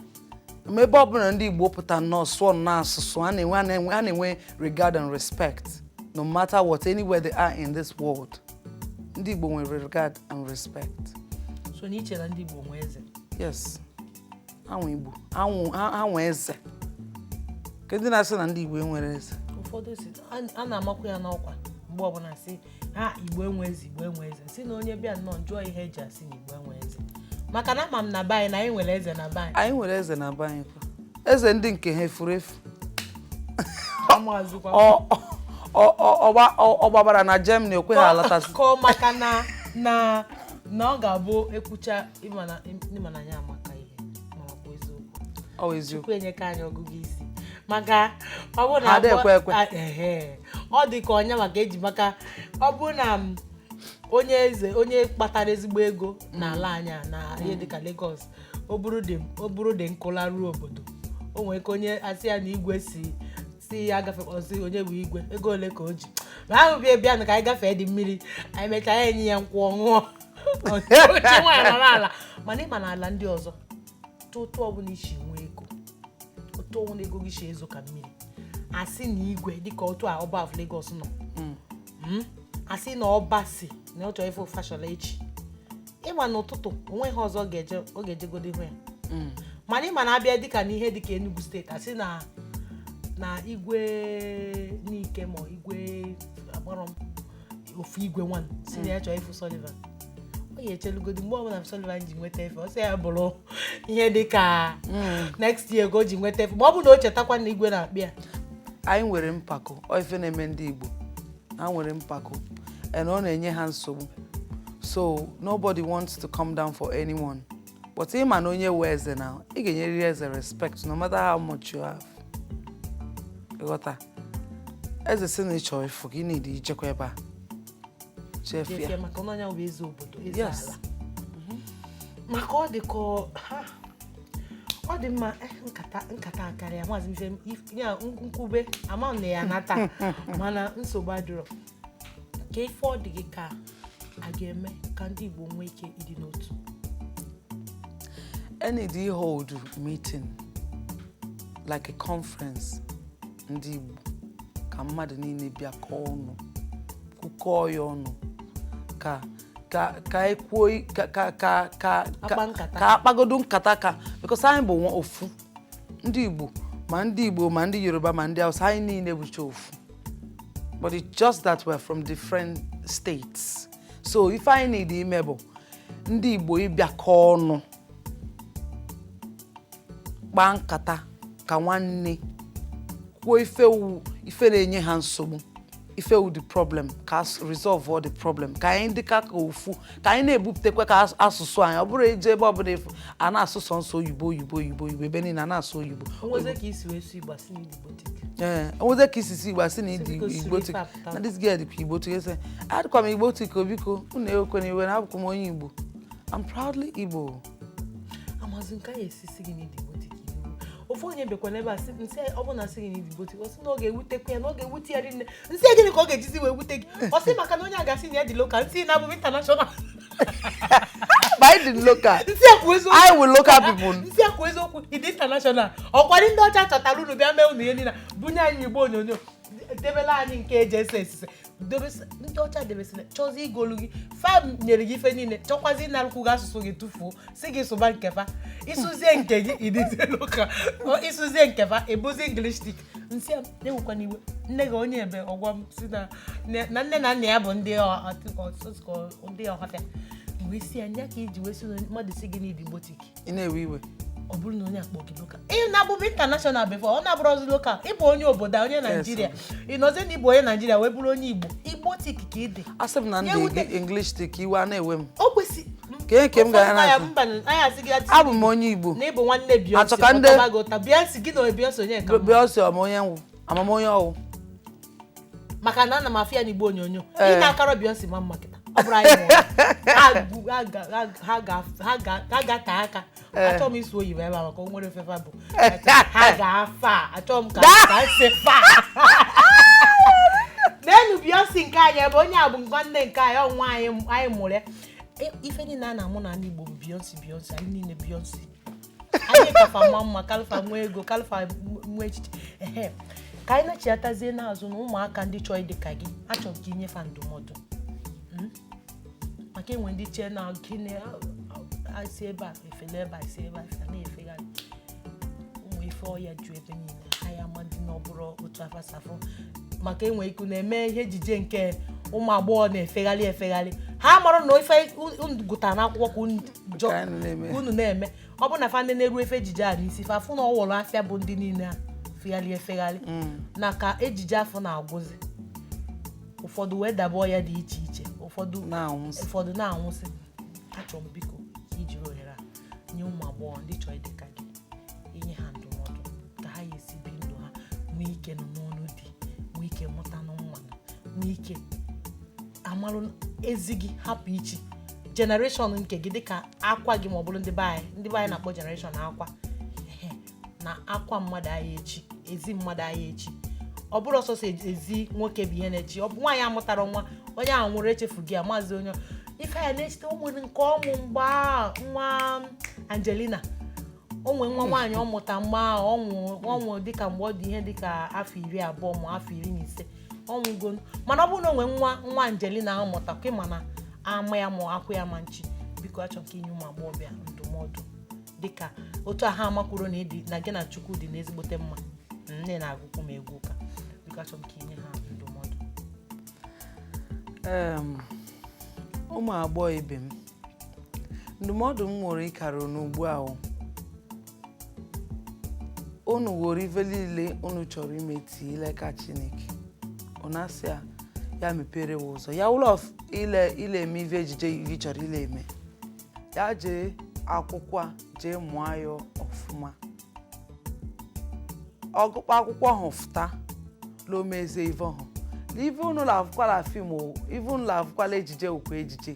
Ma ebe ọbụla ndị Igbo pụta nnọọ sụọ nnọọ asụsụ, a na-enwe regard and respect. No matter what, anywhere they are in this world. Ndị Igbo nwere regard and respect. So na iche na ndị Igbo nwee eze? Yes. Anwụ Igbo, anwụ ha nwe eze. Kedu ndị na-asị na ndị Igbo enwere eze? Ụfọdụ si a na-amakwa ya n'ọkwa mgbe ọbụla, sị ha Igbo enwe eze, Igbo enwe eze. Si na onye bịa nnọọ njụọ ihe eji asị na Igbo enwe eze, maka na ama m na be anyị na anyị nwere eze na be anyị. Anyị nwere eze na be anyị kwa. Eze ndị nke ha efuru efu. Amazịkwa. Ọ gbabara na Germany, o kweghị alatasị. Kọọ maka na ọ ga-abụ ekwucha. Ịma na anyị amaka ihe, marakwa eziokwu. Ọ bụ eziokwu. Chukwu enyeka anyị ọgụgụ isi, maka ọ bụrụ na Ha ada ekwe ekwe. Ehe. Ọ dị ka ọnya maka eji maka ọ bụrụ na m, onye eze, onye kpatara ezigbo ego n'ala anyị a, na ihe dịka Lagos, o bụrụ dị nkụla ruo obodo, o nwere ike onye asị ya na igwe si ya gafe, ọsị onye bụ igwe, ego ole ka o ji ma ahụ bịa bịa ka anyị gafee dị mmiri, anyị mechaa ya enyi ya nkwụ ọṅụọ oche nwaanyị nọrọ ala. Mana ịma na ala ndị ọzọ, tụtụ ọbụla isi nwee ego, otu ọbụla ego gị si ezo ka mmiri, asị na igwe, dịka otu a ọba of Lagos nọ. Asị na ọba si na ọ chọrọ ịfụ Fashola echi, ịma n'ụtụtụ onwe ihe ọzọ ọ ga-eje, ọ ga-ejegodo ihu ya. Mana ịma na abịa dịka n'ihe dịka Enugu Steeti, asị na igwe n'ike ma igwe agbọrọ m ofu igwe nwan si na ya chọrọ ịfụ Sullivan, ọ ga-echelugodi mgbe ọbụla Sullivan ji nweta efe, ọ sị ya bụrụ ihe dịka next year ka o ji nweta efe, ma ọ bụ na o chetakwa na igwe na-akpị ya. Anyị nwere mpako. Ọ ife na-eme ndị Igbo, ha nwere mpako and ọ na-enye ha nsogbu, so nobody wants to come down for anyone. But ịma na onye wee eze na ị ga-enyerịrị eze respect, no matter how much you have. Ịghọta? Eze si na ị chọrọ ịfụ gị, need ijekwa ebe a chefia. Jefia, maka na onye bụ eze obodo, eze Yes. ala. Maka ọ dị ka ha ọ dị mma. Nkata akarịa maazị mfe ya nkwube ama m na ya nata, mana nsogbu adịrọ. Ka ife ọ dị gị ka a ga-eme ka ndị Igbo nwee ike ịdị n'otu? I need hold meeting like a conference, ndị Igbo, ka mmadụ niile bịakọọ ọnụ, kwukọọ ya ọnụ, ka ekwuo ka ka ka ka Akpa nkata. Ka akpagodo nkata ka because anyị bụ ofu ndị Igbo, ma ndị Igbo, ma ndị Yoruba, ma ndị Hausa, anyị niile bụcha ofu, but it's just that we're from different states. So ife anyị need ime bụ ndị Igbo ịbịakọ ọnụ, kpaa nkata ka nwanne, kwuo ife wu ife na-enye ha nsogbu, ife wu the problem, ka resolve all the problem, ka anyị dịka ka ofu, ka anyị na-ebupụtakwa ka asụsụ anyị. Ọ bụrụ eje ebe ọbụla efu a na-asụ sọnsọ oyibo, oyibo, oyibo, oyibo, ebe niile a na-asụ oyibo. Onweze ka isi wee sụ Igbo, asị na Igbo tik. Ee, onweze ka isi si Igbo, asị na ịdị Biko, suru Igbo ife tik apụta. Na this girl dịkwa Igbo tik. Ese adịkwa m Igbo tik. Biko unu ewekwana iwe na abụkwa m onye Igbo. I'm proudly Igbo. Amazi nke anyị esisi gị n'Igbo tik iwu. Ofu onye bịakwa n'ebe a sị nsị ọ bụ na asị gị n'Igbo tik, ọ sị na ọ ga-ewutekwa ya, na ọ ga-ewute ya rinne. Nsị ya, gịnị ka ọ ga-ejizi wee wute gị? Ọ sị maka na onye a ga-asị na ya dị local. Nsị na abụ m international. But I dị local. Nsị ya kwuo eziokwu. I will local people. Nsị ya kwuo eziokwu, ịdị international. Ọkwari ndị ọcha chọtara unu bịa mee unu ihe niile, bunye anyị igbe onyonyo, debela anyị nke eji ese esise, ndị ọcha debesịrị, chọzi igolu gị fa nyere gị ife niile, chọkwazi ịnarụkwu gị asụsụ gị tụfuo, si gị sụba nke fa. Ịsụzie nke gị, ịdịzie local. Ịsụzie nke fa, ebuzi English tik. M sị ya ewekwana iwe, nne gị onye ebe? Ọgwa m si na na nne na nna ya bụ ndị ndị Ọhafịa. Mgbe isi ya nya ka iji wee si na mmadụ si gị n'idi Igbotic, Ị na-ewe iwe. Ọ bụrụ na onye akpọ gị local, ị na-abụbụ international before, ọ na-abụrụzi local. Ịbụ onye obodo a, onye Naijiria, ị nọzie na ịbụ onye Naijiria wee bụrụ onye Igbo, Igbotic ka ị dị. Asị m na Nye ndị English dị ka iwe a na-ewe m. O kwesị Ka nke m gara ya na-asị. mba, anyị asị gị asị Abụ m onye Igbo. na ịbụ nwanne Beyonce. Achọ ka ndị- Ọtọba gị ụta. Beyonce, gị na Beyonce, onye ka mma? Beyonce, ọma onye nwụ amam onye ọwụ. Maka na ana m afụ ya n'igbo onyonyo. Ee. Ị na-akọrọ Beyonce ma mma kịta, ọ bụrụ anyị mụrụ ha ga-ata aka. Achọrọ m isu oyibo ebe a maka o nwere ofefa bụ ha ga-afa a. Achọrọ m ka m si fa n'elu Beyonce nke anyị, ebe onye a bụ nwanne nke anyị, ọ nwa anyị anyị mụrụ ya. Ife niile a na-amụ n'ala Igbo bụ Beyonce, Beyonce. Anyị niile Beyonce. Anyị kafa ma mma, kalfa nwee ego, kalfa nwee echiche. Ehe, ka anyị na-echighatazie n'azụ na ụmụaka ndị chọọ ịdị ka gị, achọrọ m ka inyefa ndụmọdụ. Maka enwe ndị chee na gịnị si ebe a efele, ebe a si ebe a efele, na-efegharị ụmụ ife ọya ju ebe niile. Anyị amadị na ọ bụrụ otu afasafụ, maka enwe iku na-eme ihe ejije nke ụmụ agbọghọ na-efegharị efegharị. Ha mara na ife unu gụtara n'akwụkwọ ka unu Ka anyị na-eme. ka unu na-eme. Ọ bụ na fa ndị na-eru efe ejije a n'isi fa fụ na ọ wọrọ afịa bụ ndị niile a fegharị efegharị, na ka ejije afọ na-agwụzi, ụfọdụ wee daba ọya dị iche iche, ụfọdụ Na-anwụsị. Ụfọdụ na-anwụsị. Achọrọ m biko ka ijiri ohere a nye ụmụ agbọghọ ndị chọrọ ịdị ka gị, inye ha ndụmọdụ ka ha ga-esi bi ndụ ha, nwee ike nọ n'ọnụ di, nwee ike mụta nwa, nwee ike amalụ ezi gị, hapụ ichi generation nke gị dịka akwa gị, ma ọ bụrụ ndị be anyị na-akpọ generation akwa. Ehe, na akwa mmadụ anyị echi, ezi mmadụ anyị echi, ọ bụrụ ọsọsọ ezi nwoke bụ ihe na-echi. Ọ bụ nwaanyị amụtara nwa, onye ahụ nwụrụ echefu gị ya, maazị onye ife ya na-echite. O nwere nke ọmụ mgbe ahụ, nwa Angelina, o nwee nwa nwaanyị ọ mụta mgbe ahụ, ọ nwụ dịka mgbe ọ dị ihe dịka afọ 20 ma afọ 15, ọ nwụgo. Mana ọ bụrụ na o nwee nwa nwa Angelina ahụ mụta kwa, ịma na ama ya ma akwụ ya ma nchi. Biko, achọ ka inye ụmụ agbọghọbịa ndụmọdụ dịka otu a ha amakwuru na ịdị na gị na Chukwu dị n'ezigbote mma, nne na-agụkwu m egwu ụka. Biko, achọ m ka inye ha ndụmọdụ. Ụmụ agbọghọ ibe m, ndụmọdụ m nwere ịkara n'ugbu a wụ, unu were ife niile unu chọrọ ime tiile ka Chineke. Unu asị ya ya mepere wa ụzọ ya ụlọ ile ile eme ife ejije ife ị chọrọ ile eme ya. Jee akwụkwọ a, jee mụọ ya ọfụma. Ọgụkpa akwụkwọ hụ fụta lomeze ife hụ na ife unu la-afụkwala film o, ife unu la-afụkwala ejije wụkwa ejije.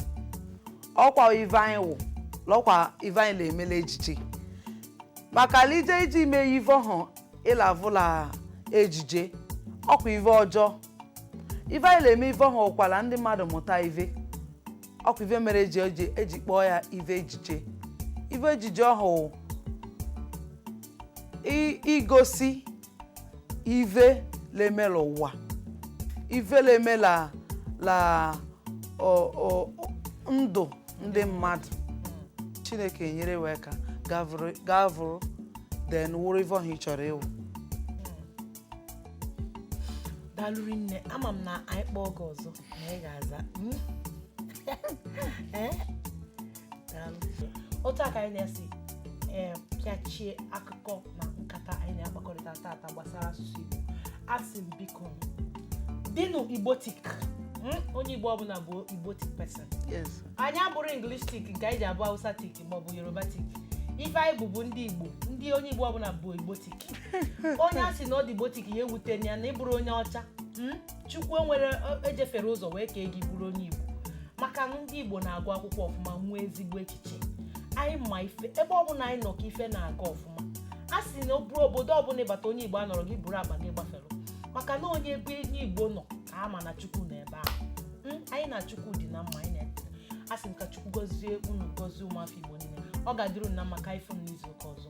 Ọkwa ife anyị wụ lọkwa ife anyị na-emela ejije, maka na ije iji mee ife hụ ịlavụla ejije, ọkwa ife ọjọọ ife anyị na-eme. Ife hụ ụkwala ndị mmadụ mụta ife, ọkwa ife mere eji kpọọ ya ife ejije. Ife ejije ọhụ igosi ife lemela ụwa, ife lemela la ndụ ndị mmadụ. Chineke nyere wee ka gavụrụ then wụrụ ife ọhụ ị chọrọ ịwụ. Daalụ rinne. Ama m na anyị kpọọ gị ọzọ na ị ga-aza. Ee, daalụ. Otu a ka anyị na-esi ee pịachie akụkọ na nkata anyị na-akpakọrịta tata gbasara asụsụ Igbo. Asị m biko, dịnụ Igbotic. Onye Igbo ọbụla bụ Igbotic person. Yes. Anyị abụrụ English tik nke anyị ji abụ Hausa tik maọbụ Yoruba tik. Ife anyị bụbu ndị Igbo, ndị onye Igbo ọbụla bụ Igbotic. Onye a sị na ọ dị Igbotic ya ewute ya na ịbụrụ onye ọcha. Chukwu enwere ejefere ụzọ wee kee gị bụrụ onye Igbo, maka na ndị Igbo na-agụ akwụkwọ ọfụma, nwee ezigbo echiche. Anyị ma ife ebe ọbụla anyị nọ ka ife na-aga ọfụma. A sị na ọ bụrụ obodo ọbụla ịbata, onye Igbo anọrọ gị, buru akpa gị gbafere, maka na onye ebe onye Igbo nọ ka ama na Chukwu nọ ebe ahụ. Anyị na Chukwu dị na mma. Anyị na asị m ka Chukwu gọzie unu, gọzie ụmụafọ Igbo niile. Ọ ga-adịrị unu na mma. Ka anyị fụ n'izu ụka ọzọ.